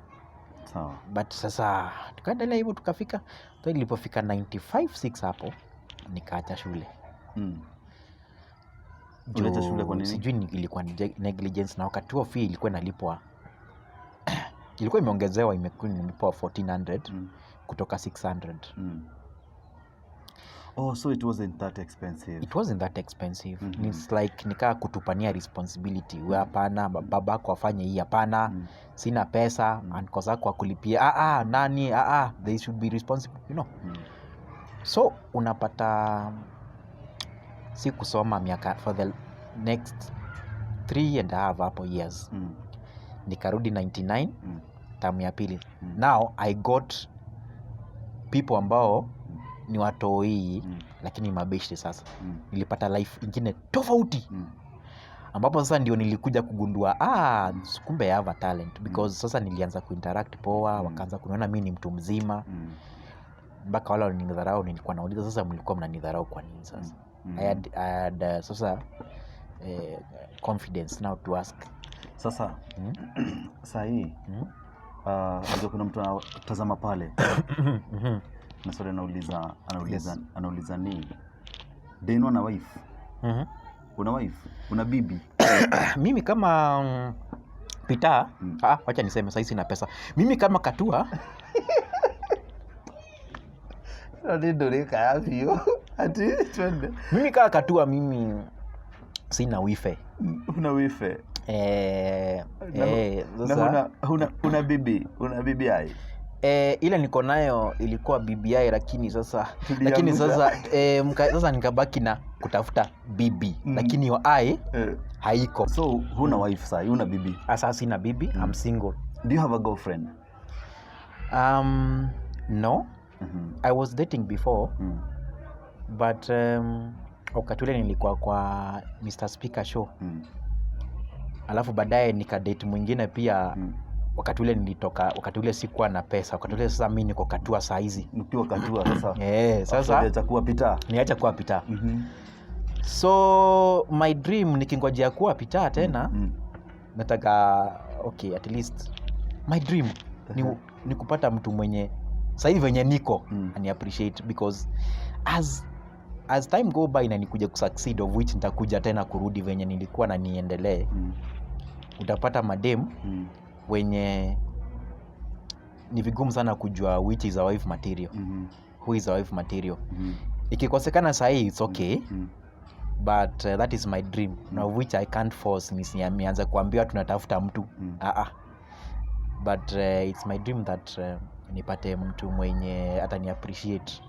But sasa tukaendelea hivyo tukafika, so ilipofika 95 6 hapo nikaacha shule. Uliacha shule kwa nini? Sijui ilikuwa ni negligence, na wakati huo fee ilikuwa inalipwa, ilikuwa imeongezewa, imekuwa inalipwa 1400 kutoka 600. Oh, so it wasn't that expensive. It wasn't that expensive. It's like nikaa kutupania responsibility. We hapana, babako afanye hii, hapana. Sina pesa, uncles zako akulipia. Nani? They should be responsible. So unapata si kusoma miaka for the next 3.5 hapo years. Nikarudi 99 term ya pili. Now I got people ambao ni watoi lakini mabeshte sasa. Nilipata life ingine tofauti. Ambapo sasa ndio nilikuja kugundua, kumbe I have a talent, because sasa nilianza kuinteract poa, wakaanza kuniona mimi ni mtu mzima. Mpaka wale walinidharau, nilikuwa nauliza sasa mlikuwa mnanidharau kwa nini sasa? I had sasa confidence now to ask. Sasa saa hii unajua kuna mtu anatazama pale na swali anauliza, anauliza ni Deno na wife? Una wife? Una bibi? Mimi kama Peter, wacha niseme sasa sina pesa. Mimi kama Katua Ati twende. Mimi kama Katua, mimi sina wife. Una wife? Na Sasa huna bibi? Una bibi ai? Ile niko nayo ilikuwa BBI, lakini sasa Tuliangusha. lakini sasa, sasa nikabaki na kutafuta bibi. Lakini hiyo ai haiko. So huna wife sasa, huna bibi? Sasa sina bibi, I'm single. Do you have a girlfriend? No. I was dating before. But wakati ule nilikuwa kwa Mr. Speaker show. Alafu baadaye nikadate mwingine pia. Wakati ule nilitoka, wakati ule sikuwa na pesa, wakati ule sasa mimi niko Katua saa hizi. Ukiwa Katua sasa. Sasa Uliacha kuwa Peter. Niacha kuwa Peter. So my dream nikingojea kuwa Peter tena, nataka, okay, at least my dream ni kupata mtu mwenye Sahii venye niko, ani appreciate, because as time go by na nikuja kusucceed, of which nitakuja tena kurudi venye nilikuwa na niendelee, utapata madem wenye ni vigumu sana kujua which is a wife material, who is a wife material. Ikikosekana sahii, it's okay, but that is my dream, na of which I can't force, nisianze kuambia tunatafuta mtu. Ah, ah. But it's my dream that nipate mtu mwenye atani appreciate.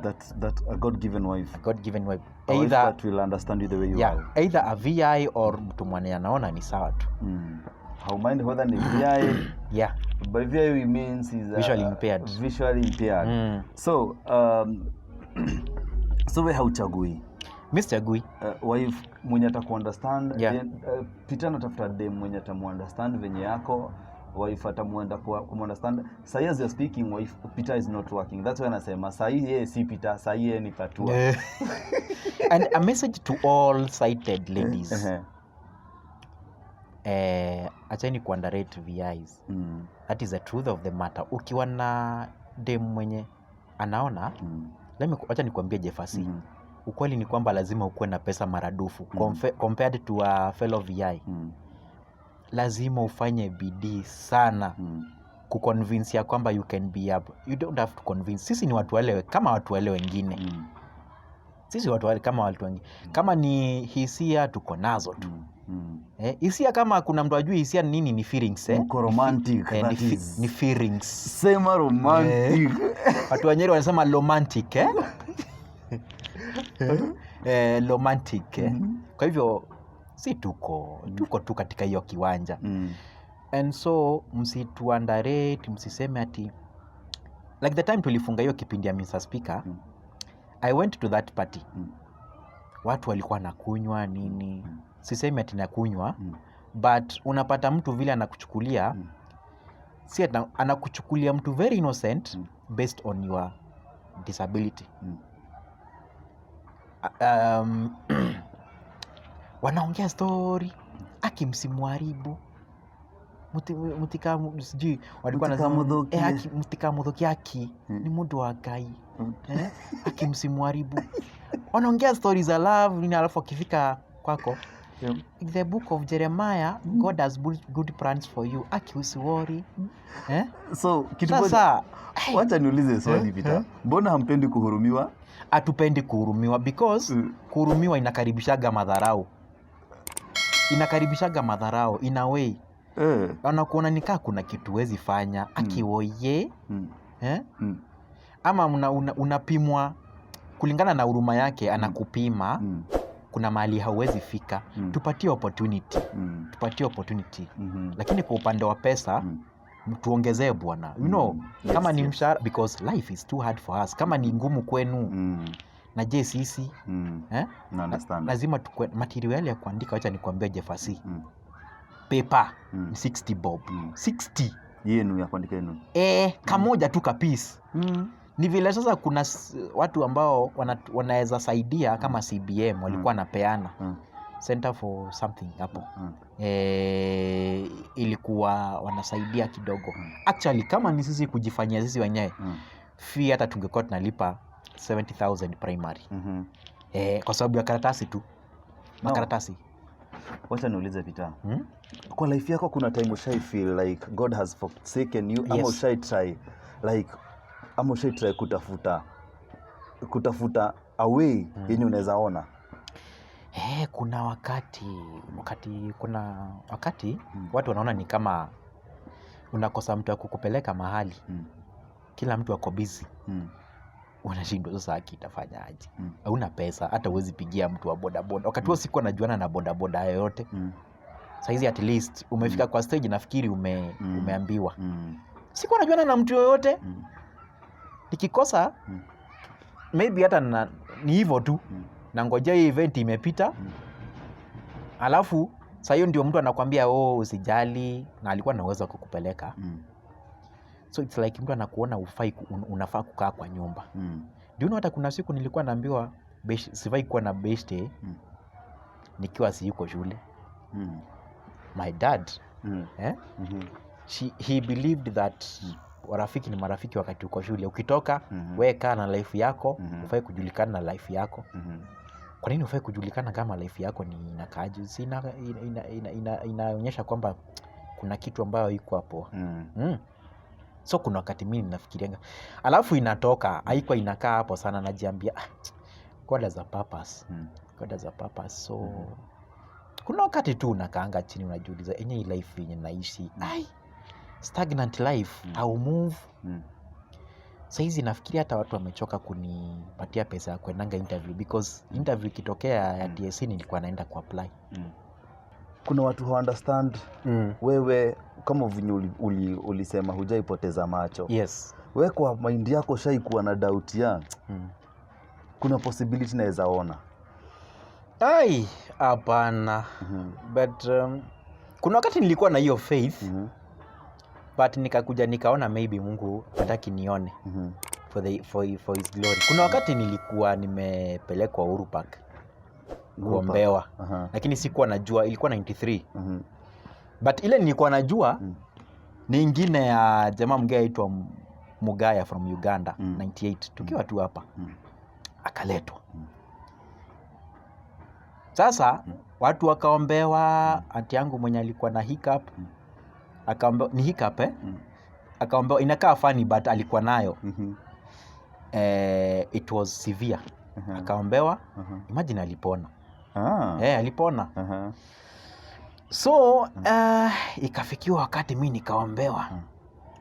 That a God given wife. A God given wife. A wife Either that will understand you the way you yeah, are. Either a VI or mtu mwenye anaona ni sawa tu. How mind whether ni VI. By VI we means is Visually impaired. Visually impaired. So we hauchagui? Mi sichagui. Wife mwenye atakuunderstand. Yeah. Peter anatafuta dem mwenye atamuunderstand venye yako, wife atamuenda kumuunderstand. Sahi as you're speaking, wife Peter is not working. That's why anasema sahi yeye si Peter, sahi yeye ni Patua. And a message to all sighted ladies: acheni kuunderrate VIs. That is the truth of the matter. Ukiwa na dem mwenye anaona, acha nikuambie, Jefasi, ukweli ni kwamba lazima ukuwe na pesa maradufu compared to a fellow VI. Lazima ufanye bidii sana kuconvince ya kwamba you can be up. You don't have to convince. Sisi ni watu wale kama watu wale wengine. Sisi watu wale kama watu wengine. Kama ni hisia, tuko nazo tu. Eh, hisia, kama kuna mtu ajui hisia ni nini, ni feelings, eh? Mko romantic, Eh, that is. ni feelings. Sema romantic. Watu wa Nyeri wanasema romantic, eh? Eh, romantic, eh? Kwa hivyo si tuko tu katika hiyo kiwanja. And so msituunderrate, msiseme ati, like the time tulifunga hiyo kipindi ya Mr. Speaker, I went to that party. Watu walikuwa nakunywa nini. Sisemi ati nakunywa, but unapata mtu vile anakuchukulia, si ati anakuchukulia mtu very innocent based on your disability. Wanaongea story, aki msimuharibu, mutika, sijui walikuwa wanasema, Mutikamuthukie. eh, aki mutikamuthukie, aki ni mundu wa Ngai, eh, aki msimuharibu. Wanaongea stori za love nini, alafu akifika kwako, "In the book of Jeremiah, God has good, good plans for you, aki usiworry, eh?" So kitu moja, Sasa wacha niulize swali, Peter. Mbona hampendi kuhurumiwa? Hatupendi kuhurumiwa because kuhurumiwa inakaribishaga madharau, inakaribishaga madharau in a way. Wanakuona nikaa kuna kitu wezi fanya, akiwoye, eh? Ama unapimwa kulingana na huruma yake, anakupima, kuna mahali hauwezi fika. Tupatie opportunity, tupatie opportunity. Lakini kwa upande wa pesa, tuongezee bwana. Kama ni mshahara, because life is too hard for us. Kama ni ngumu kwenu, na je sisi? Eh? Na understand. Lazima tukue material ya kuandika. Wacha nikwambie, Jefasi, paper ni 60 bob. 60. Yenu ya kuandika yenu. Eh, kamoja tu kapiece. Ni vile sasa kuna watu ambao wanaweza saidia kama CBM walikuwa wanapeana, Center for something hapo. Eh, ilikuwa wanasaidia kidogo. Actually, kama ni sisi kujifanyia sisi wenyewe, fee hata tungekuwa tunalipa 70,000 primary, eh, kwa sababu ya karatasi tu, makaratasi. Wacha niulize, Peter. Hmm? Kwa life yako kuna time ushai feel like God has forsaken you, ama Yes. ushai try like, ama ushai try kutafuta a way yenye unaweza ona? Eh, kuna wakati kuna wakati watu wanaona ni kama unakosa mtu wa kukupeleka mahali. Kila mtu ako busy. Unashindwa sasa, haki itafanya aje? Hauna pesa, hata huwezi pigia mtu wa bodaboda. Wakati huo sikuwa najuana na bodaboda yoyote. Saizi at least umefika kwa stage, nafikiri umeambiwa. Sikuwa najuana na mtu yoyote. Nikikosa, maybe hata ni hivyo tu, nangojea hii event imepita. Alafu saa hiyo ndio mtu anakwambia, "Oh, usijali," na alikuwa na uwezo wa kukupeleka. So it's like mtu anakuona ufai unafaa kukaa kwa nyumba. Do you know, hata kuna siku nilikuwa naambiwa sifai kuwa na beshte nikiwa siyuko shule. My dad, eh? He believed that Rafiki ni marafiki wakati uko shule. Ukitoka, we kaa na life yako. Ufai kujulikana na life yako. Kwa nini ufai kujulikana kama life yako ni inakaaje? Si inaonyesha kwamba kuna kitu ambayo iko hapo. So kuna wakati mimi ninafikirianga, alafu inatoka, haikuwa inakaa hapo sana, najiambia, "Ah, God has a purpose." God has a purpose. So kuna wakati tu unakaanga chini, unajiuliza, enye hii life yenye naishi, ai, stagnant life. Au move. Saizi nafikiria hata watu wamechoka kunipatia pesa ya kuendanga interview, because interview ikitokea ya TSC nilikuwa naenda kuapply. Kuna watu who understand. Wewe kama venye ulisema hujaipoteza macho, we kwa mind yako shaikuwa na doubt ya kuna possibility naweza ona? Ai, hapana. But kuna wakati nilikuwa na hiyo faith, but nikakuja nikaona maybe Mungu hataki nione for his glory. Kuna wakati nilikuwa nimepelekwa Uhuru Park kuombewa, lakini sikuwa najua ilikuwa 93. But ile nilikuwa najua ni ingine ya jamaa mgee aitwa Mugaya from Uganda, 98, tukiwa tu hapa. Akaletwa. Sasa watu wakaombewa. Auntie yangu mwenye alikuwa na hiccup akaombewa, ni hiccup, eh? Akaombewa. Inakaa funny, but alikuwa nayo. It was severe. Akaombewa. Imagine, alipona. Eh, alipona. So ikafikiwa wakati mi nikaombewa,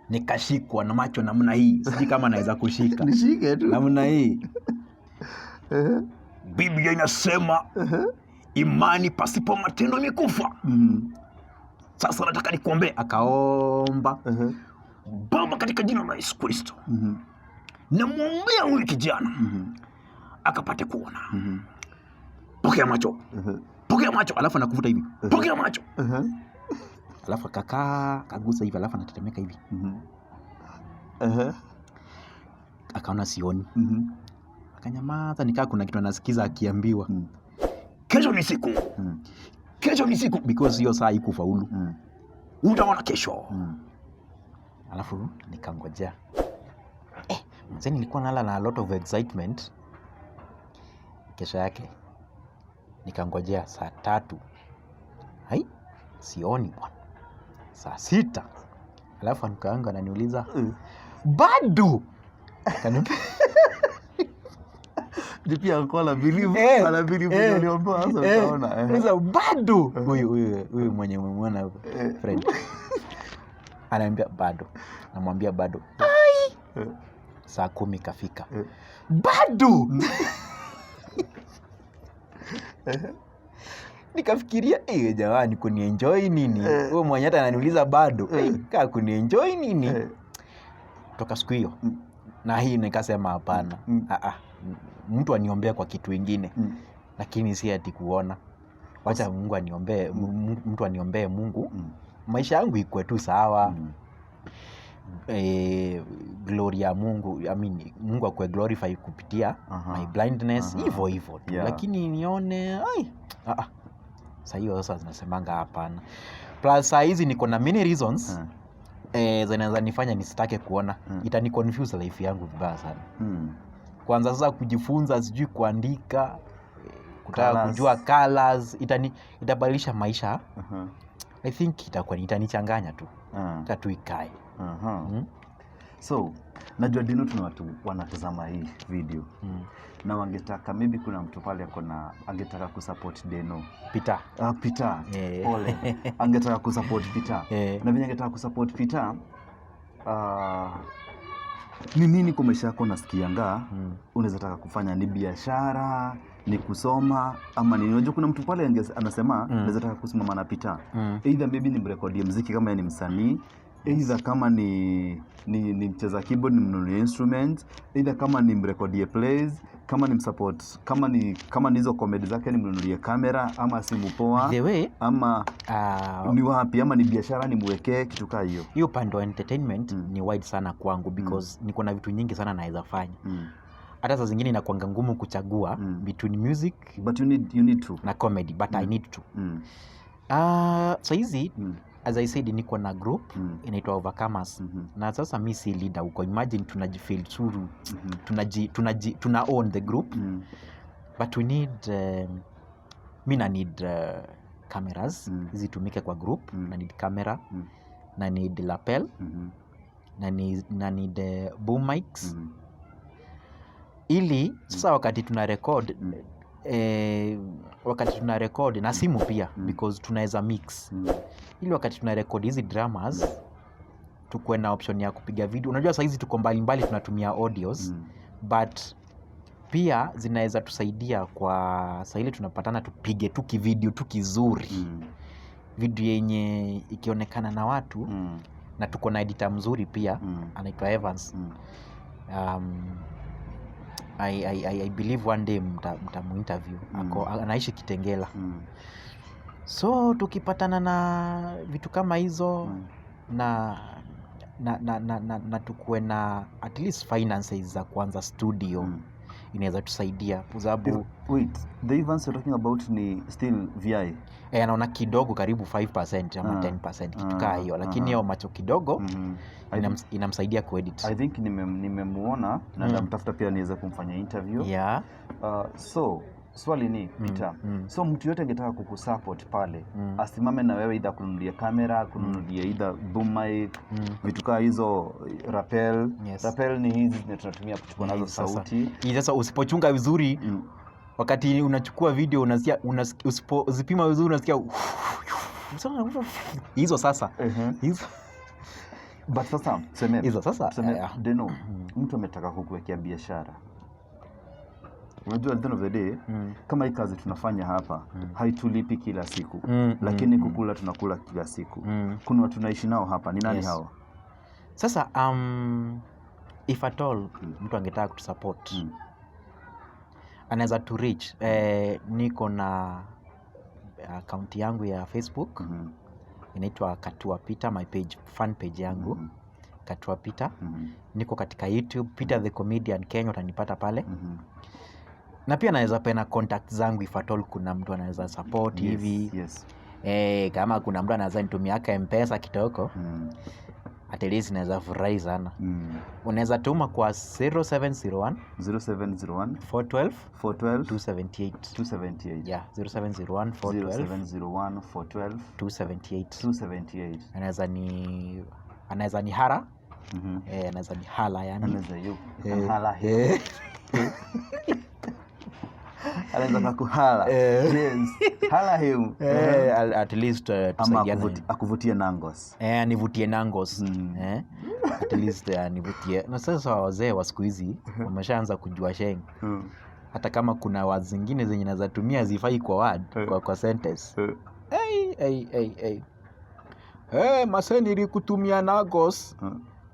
nikashikwa na macho namna hii, sijui kama naweza kushika. Nishike tu. Namna hii. Biblia inasema imani pasipo matendo imekufa. Sasa nataka nikuombee. Akaomba. Baba, katika jina la Yesu Kristo, namwombea huyu kijana akapate kuona. Pokea macho, pokea macho. Alafu anakuvuta hivi, pokea macho. Alafu akakaa, akagusa hivi, alafu anatetemeka hivi. Akaona sioni. Akanyamaza, nikaa kuna kitu anasikiza akiambiwa, "Kesho ni siku, kesho ni siku," because hiyo saa ikufaulu. "Utaona kesho." Alafu nikangojea. Eh, mzee, nilikuwa nala na a lot of excitement. Kesho yake nikangojea saa 3, hai, sioni bwana. Saa 6, alafu uncle yangu ananiuliza, "Bado?" Juu pia alikuwa ana believe, ana believe uliombewa sasa utaona. Sasa bado huyu mwenye umemwona hapo, Fred, anaambia bado, namwambia bado. Ai! Saa 10 kafika, bado. Nikafikiria, eh, jamani, kunienjoy nini? Huyo mwenye hata ananiuliza bado, eh, kaa kunienjoy nini? Toka siku hiyo na hii nikasema hapana. Ah, ah, mtu aniombee kwa kitu ingine, lakini si ati kuona. Wacha Mungu aniombee, mtu aniombee Mungu, maisha yangu ikuwe tu sawa. Glory ya Mungu, I mean, Mungu akuwe glorify kupitia my blindness, hivyo hivyo tu. Lakini nione, ai, ah, ah. Sa hiyo sasa zinasemanga hapana. Plus saa hizi niko na many reasons zinaweza nifanya nisitake kuona. Itani confuse life yangu vibaya sana. Kwanza sasa kujifunza sijui kuandika, kutaka Colours. kujua colors, itabadilisha maisha. I think itakuwa itanichanganya tu. Acha tu ikae. So najua, Deno, tuna watu wanatazama hii video na wangetaka, maybe kuna mtu pale akona angetaka kusupport Deno. Peter. Ah, Peter. Pole, angetaka kusupport Peter. Na venye angetaka kusupport Peter, ni nini kwa maisha yako nasikianga unaweza taka kufanya? Ni biashara, ni kusoma, ama nini? Unajua kuna mtu pale anasema, naweza taka kusimama na Peter, either maybe nimrekodie mziki kama yeye ni msanii, either kama ni mcheza keyboard nimnunulie instrument, either kama nimrekodie plays, kama ni msupport, kama ni hizo comedy zake nimnunulie kamera ama simu poa, The way ama ni wapi, ama ni biashara nimwekee kitu kaa hiyo. Hiyo upande wa entertainment ni wide sana kwangu because niko na vitu nyingi sana naweza fanya. Hata saa zingine inakuanga ngumu kuchagua between music But you need to na comedy, but I need to. Sahizi As I said, niko na group inaitwa Overcomers. Na sasa mi si leader huko. Imagine tunajifeel suru, tuna own the group, but we need mi na need cameras zitumike kwa group. Na need camera, na need lapel, na need boom mics, ili sasa wakati tuna record, wakati tuna record na simu pia, because tunaweza mix, ili wakati tuna record hizi dramas tukuwe na option ya kupiga video. Unajua sahizi tuko mbalimbali, tunatumia audios, but pia zinaweza tusaidia kwa saa ile tunapatana tupige tu kivideo tu kizuri, video yenye ikionekana na watu. Na tuko na editor mzuri pia, anaitwa Evans. I believe one day mtamuinterview. Ako, anaishi Kitengela. So tukipatana na vitu kama hizo na tukuwe na at least finances za kuanza studio, inaweza tusaidia kwa sababu Wait, the Evans you're talking about ni still VI? Eh, anaona kidogo, karibu 5% ama 10%, kitu kaa hiyo, lakini hiyo macho kidogo inamsaidia kuedit. I think nimemuona na nitamtafuta pia niweze kumfanya interview. So swali ni, Peter, so mtu yote angetaka kukusupport pale, asimame na wewe, either kununulia kamera, kununulia either boom mic, vitu kaa hizo, lapel. Lapel ni hizi zenye tunatumia kuchukua nazo Hizi sasa. sauti. Hii sasa usipochunga vizuri, wakati unachukua video unasikia, usipozipima vizuri unasikia hizo sasa, hizo. But sasa tuseme, Hizo sasa, tuseme, Deno, mtu ametaka kukuwekea biashara. Unajua, at the end of the day, kama hii kazi tunafanya hapa haitulipi kila siku, lakini kukula tunakula kila siku. Kuna watu tunaishi nao hapa, ni nani hawa? Sasa if at all mtu angetaka kutusupport, anaweza to reach, niko na akaunti yangu ya Facebook, inaitwa Katua Peter, my page, fan page yangu, Katua Peter. Niko katika YouTube, Peter the Comedian Kenya, utanipata pale. Na pia naweza peana contact zangu if at all kuna mtu anaweza support hivi. Kama kuna mtu anaweza nitumia aka Mpesa kitoko, at least naweza furahi sana. Unaweza tuma kwa 0701 0701 412 412 278. 278. Yeah, 0701 412 0701 412 278. 278. Anaweza ni holla. Anaweza ni holla yani. Anaweza yu holla him. Anaweza kakuholla. Yes. Holla him. At least Ama tusaidiane. akuvutie nangos. Anivutie nangos. At least anivutie. Na sasa wazee wa siku hizi wameshaanza kujua sheng, hata kama kuna words zingine zenye naweza tumia zifai kwa word, kwa sentence. Hey, hey, hey, hey. Hey, mase, nilikutumia nagos.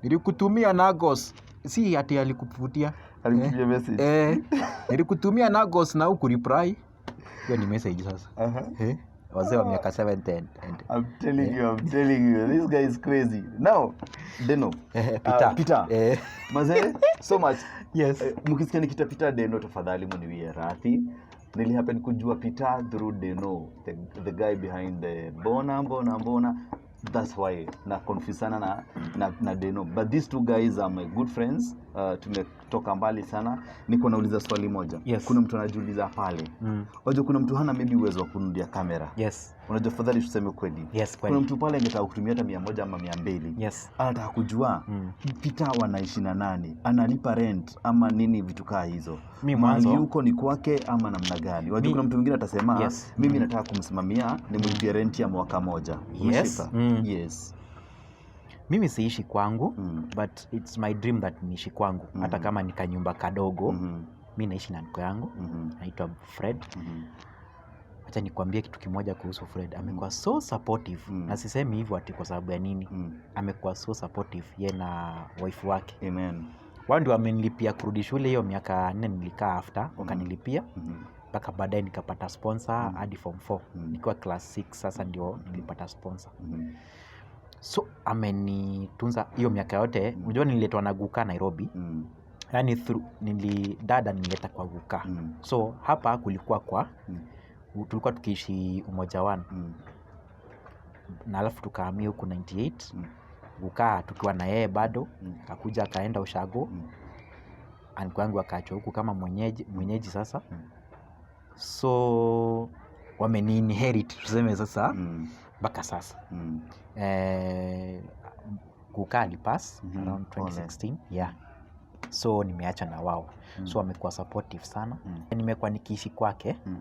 Nilikutumia nagos, si ati alikuvutia. Alikutumia message. Nilikutumia nagos na huku reply. Hiyo ni message sasa. Wazee wa miaka 710 and I'm telling you, I'm telling you, this guy is crazy. Now, Deno. Peter. Peter. Mazee, so much. Yes. Mkisikia nikita Peter Deno, tafadhali muniwie radhi. Nilihappen kujua Peter through Deno, the guy behind the Mbona Mbona Mbona. That's why na confuse sana na Deno. But these two guys are my good friends. Tumetoka mbali sana. Niko nauliza swali moja. Yes. Kuna mtu anajiuliza pale. Unajua kuna mtu hana maybe uwezo wa kununulia kamera. Unajua, fadhali tuseme kweli. Kweli. Kuna mtu pale angetaka kutumia hata 100 ama 200. Anataka kujua Peter wanaishi na nani, analipa rent ama nini, vitu kaa hizo. Mi Mahali mwanzo huko ni kwake ama namna gani? Wajua kuna mtu mwingine atasema, mimi nataka kumsimamia nimlipie rent ya mwaka moja. Umeshika? Yes. Mimi siishi kwangu, but it's my dream that niishi kwangu, hata kama ni kanyumba kadogo. Mi naishi na nko yangu, naitwa Fred. Acha nikwambie kitu kimoja kuhusu Fred. Amekuwa so supportive, na sisemi hivyo ati kwa sababu ya nini. Amekuwa so supportive, ye na wife wake. Amen. Wao ndio wamenilipia kurudi shule hiyo miaka 4 nilikaa after, wakanilipia mpaka baadaye nikapata sponsor hadi form 4. Nikiwa class 6 sasa ndio nilipata sponsor. So amenitunza hiyo miaka yote. Unajua nililetwa na guka Nairobi. Yaani through nili dada nilileta kwa guka. So hapa kulikuwa kwa tulikuwa tukiishi Umoja One. Na alafu tukahamia huku 98. Mm. Kukaa tukiwa na yeye bado. Mm. Akakuja akaenda ushago. Mm. Anko yangu akaachwa huku kama mwenyeji sasa. Mm. So wameni inherit, tuseme sasa, Mm. mpaka sasa. Mm. Kukaa alipass Mhm. around Pole. 2016, yeah, so nimeacha na wao. Mm. So wamekuwa supportive sana. Mm. Nimekuwa nikiishi kwake. Mm.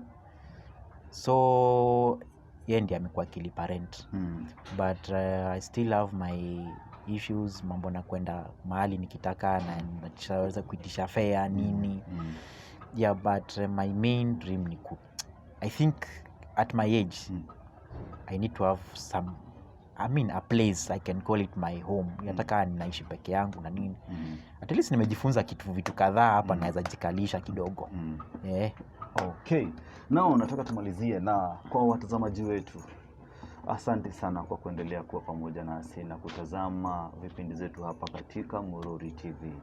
So ye ndiye amekuwa akilipa rent. Mm. But I still have my issues, mambo na kwenda mahali nikitaka na nachaweza kuitisha fare, nini. Mm. Yeah, but my main dream ni ku, I think at my age, Mm. I need to have some, I mean, a place I can call it my home, hata kaa ninaishi peke yangu na nini. Mm. At least nimejifunza kitu, vitu kadhaa hapa, Mm. naweza jikalisha kidogo. Mm. Eh. Okay. Nao nataka tumalizie na kwa watazamaji wetu. Asante sana kwa kuendelea kuwa pamoja nasi na kutazama vipindi zetu hapa katika Mururi TV.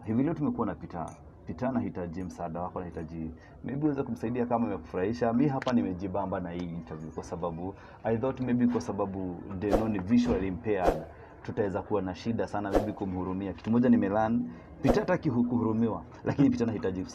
Hivi leo tumekuwa na Peter. Peter anahitaji msaada wako, anahitaji maybe uweze kumsaidia kama imekufurahisha. Mi hapa nimejibamba na hii interview kwa sababu I thought maybe kwa sababu Deno ni visually impaired tutaweza kuwa na shida sana maybe kumhurumia. Kitu moja nimelearn, Peter hataki kuhurumiwa, lakini Peter anahitaji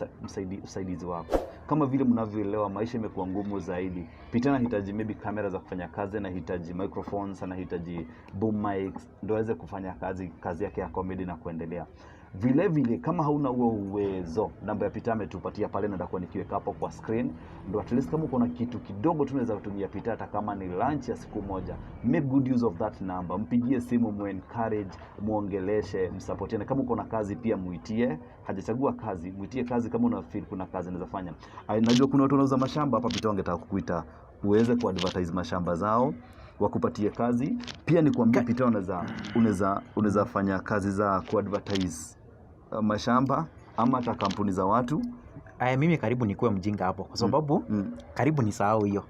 usaidizi wako. Kama vile mnavyoelewa, maisha imekuwa ngumu zaidi. Peter anahitaji maybe kamera za kufanya kazi, anahitaji microphones, anahitaji boom mics ndio aweze kufanya kazi yake ya comedy na kuendelea. Vile vile kama hauna huo uwezo, namba ya Peter ametupatia pale na nitakuwa nikiweka hapo kwa screen, ndo at least kama uko na kitu kidogo tu unaweza kutumia Peter, hata kama ni lunch ya siku moja, make good use of that number, mpigie simu, mu encourage, muongeleshe, msupportiane. Kama uko na kazi pia muitie, hajachagua kazi, muitie kazi kama una feel kuna kazi anaweza fanya. Ai, najua kuna watu wanauza mashamba hapa, Peter wangetaka kukuita uweze kuadvertise mashamba zao, wakupatie kazi. Pia nikwambie Peter, unaweza fanya kazi za kuadvertise mashamba ama hata kampuni za watu. Aya, mimi karibu nikuwe mjinga hapo kwa sababu Mm. karibu nisahau hiyo.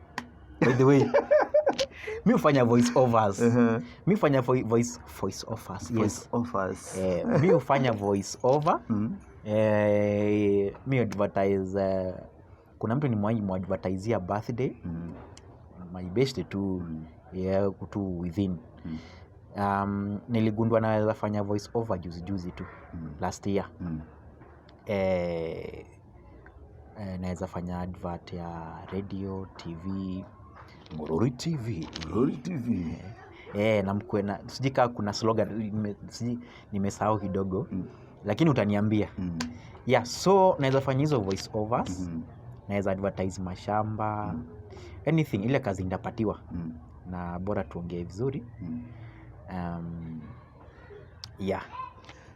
By the way, mi hufanya voice overs. Uh-huh. Mi hufanya voice overs, Voice yes. offers. Eh, mi hufanya voice over. Mm. Eh, mi advertise, kuna mtu nimewahi muadvertisia birthday, Mm. my best tu, Mm. yeah, tu within. Mm. Niligundua naweza fanya voice over juzi juzi tu, Mm. last year. Mm. Eh, naweza fanya advert ya radio, TV. Mururi TV. Glory TV. Eh, na mkwe na sijui kaa kuna slogan, sijui, nimesahau kidogo, Mm. lakini utaniambia. Mm. Yeah, so naweza fanya hizo voice overs, Mhm. naweza advertise mashamba, Mm. anything ile kazi ndapatiwa, Mm. na bora tuongee vizuri. Mm. Yeah.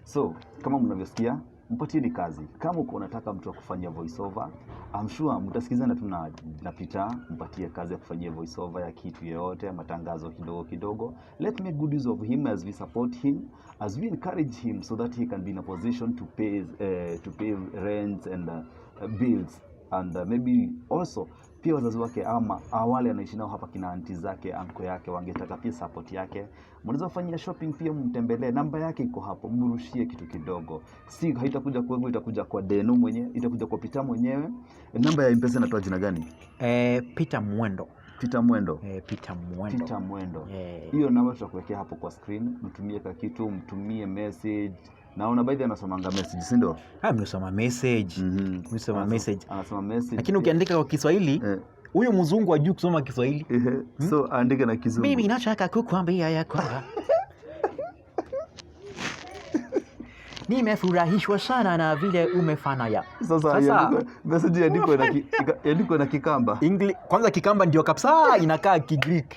So kama mnavyosikia, mpatieni kazi. Kama uko unataka mtu wa kufanyia voice over, I'm sure mtasikizana tu na Peter, mpatie kazi ya kufanyia voice over ya kitu yoyote, matangazo kidogo kidogo. Let make good use of him as we support him, as we encourage him so that he can be in a position to pay rents and bills and maybe also pia wazazi wake ama wale anaishi nao hapa, kina anti zake, anko yake, wangetaka pia support yake. Mnaweza fanyia shopping pia, mtembelee, namba yake iko hapo, mrushie kitu kidogo. Si haitakuja kwangu, itakuja kwa Deno mwenyewe, itakuja kwa Peter mwenyewe. Namba ya M-Pesa inatoa jina gani? Eh, Peter Mwendo. Peter Mwendo. Eh, Peter Mwendo. Peter Mwendo. Eh. Hiyo namba tutakuwekea hapo kwa screen, mtumie ka kitu, mtumie message. Naona by the way anasomanga message, si ndio? Ah, mnasoma message. Mhm. Mnasoma message. Anasoma message. Lakini ukiandika kwa Kiswahili, Eh. huyu mzungu ajui kusoma Kiswahili. Ehe, so andike na Kizungu. Mimi nataka kukuambia ya kwamba nimefurahishwa sana na vile umefanya ya. Sasa Sasa- message iandikwe na Kikamba. Kwanza Kikamba ndio kabisa inakaa Kigreek.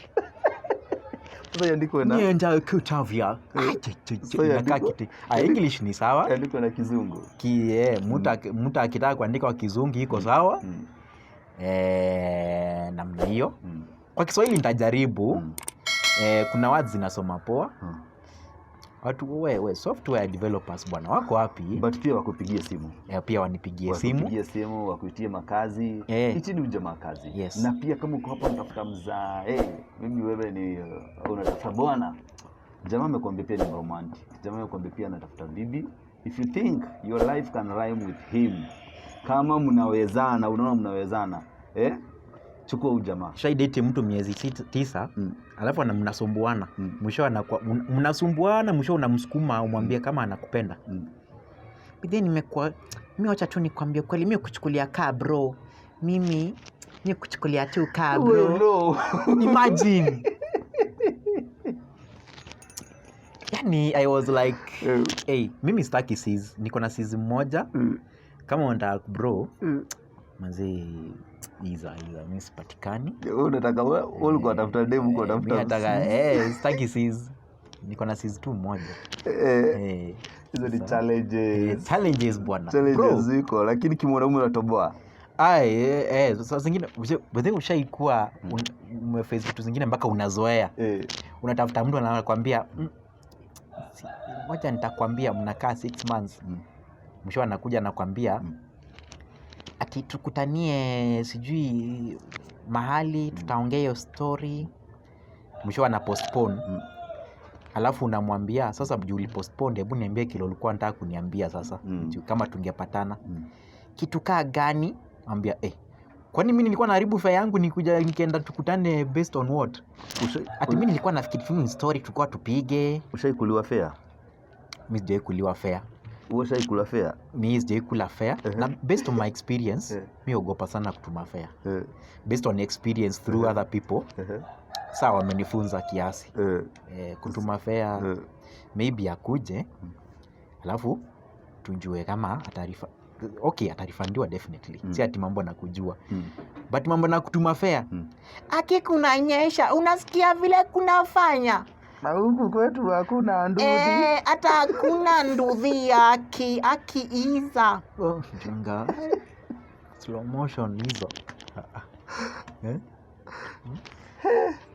Sasa iandikwe na Nienda kutavya. Eh, Ah, che, che, che, so inakaa iandikwe English ni sawa. Iandikwe na Kizungu. Mtu akitaka kuandika kwa Kizungu iko sawa. Mm. Eh, namna hiyo. Mm. Kwa Kiswahili nitajaribu. Mm. Eh, kuna words zinasoma poa. Mm. Watu we software developers bwana wako wapi? But pia wakupigie simu. Eh, pia wanipigie simu. Wakupigie simu, wakuitie makazi. Eh. Hichi ni ujamaa kazi. Yes. Na pia kama uko hapa unatafuta mzaa, hey, mimi wewe ni unatafuta bwana. Jamaa amekwambia pia ni romantic. Jamaa amekwambia pia anatafuta bibi. If you think your life can rhyme with him, kama mnawezana, unaona mnawezana, eh? Chukua huyu jamaa. Shaidate mtu miezi 9, alafu mnasumbuana. Mwisho mnasumbuana, mwisho unamsukuma umwambie kama anakupenda. But then nimekuwa mi, wacha tu nikwambie kweli, mi kuchukulia kaa bro, mimi mi kuchukulia tu kaa bro. No. Imagine, yani I was like, "Hey, mimi sitaki sis, niko na sis mmoja. Kama unataka bro, manze, iza iza, mi sipatikani." Wewe unataka, wewe ulikuwa unatafuta demu, uko Mi unatafuta nataka, sitaki sis, niko na sis tu mmoja. Hizo ni Sasa, challenges. Challenges bwana. Challenges Bro. ziko, lakini kimwanaume unatoboa. Ai, saa zingine by the way, ushaikuwa umeface vitu zingine mpaka unazoea. Unatafuta mtu anakwambia, ngoja nitakwambia." Mnakaa 6 months, mwisho anakuja anakwambia ati tukutanie sijui mahali, tutaongea hiyo story. Mwisho ana postpone. Alafu unamwambia, "Sasa juu ulipostpone, hebu niambie kile ulikuwa nataka kuniambia sasa, juu kama tungepatana." "Kitu kaa gani?" Ambia, "Eh, kwani mi nilikuwa naharibu fare yangu nikuja nikienda tukutane based on what?" Ati mi nilikuwa nafikiri tu ni story tulikuwa tupige. Ushaikuliwa fare? Mi sijawai kuliwa fare. Wewe ushaikula fare? Mi sijawai kula fare, na based on my experience, mi ogopa sana kutuma fare, based on experience through other people. Saa wamenifunza kiasi. Kutuma fare, maybe akuje, alafu tujue kama atarifa. Okay, atarifandiwa definitely. Si ati mambo na kujua, but mambo na kutuma fare, aki kunanyesha, unasikia vile kunafanya. Na huku kwetu hakuna. Eh, hata hakuna nduthi, aki akiiza. Oh, junga slow motion hizo. Ah, ah. Eh?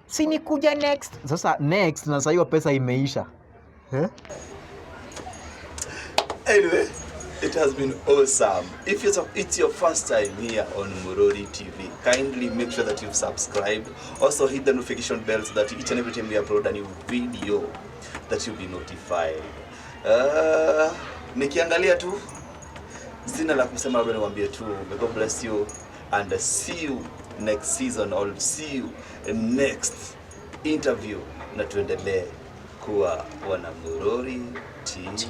Si nikuja next, sasa next, na saa hiyo pesa imeisha, eh? Anyway, it has been awesome. If it's your first time here on Murori TV, kindly make sure that you've subscribed. Also hit the notification bell so that each and every time we upload a new video, that you'll be notified. Nikiangalia tu sina la kusema, labda niwaambie tu may God bless you and see you next season or see you next interview, na tuendelee kuwa wana Murori TV.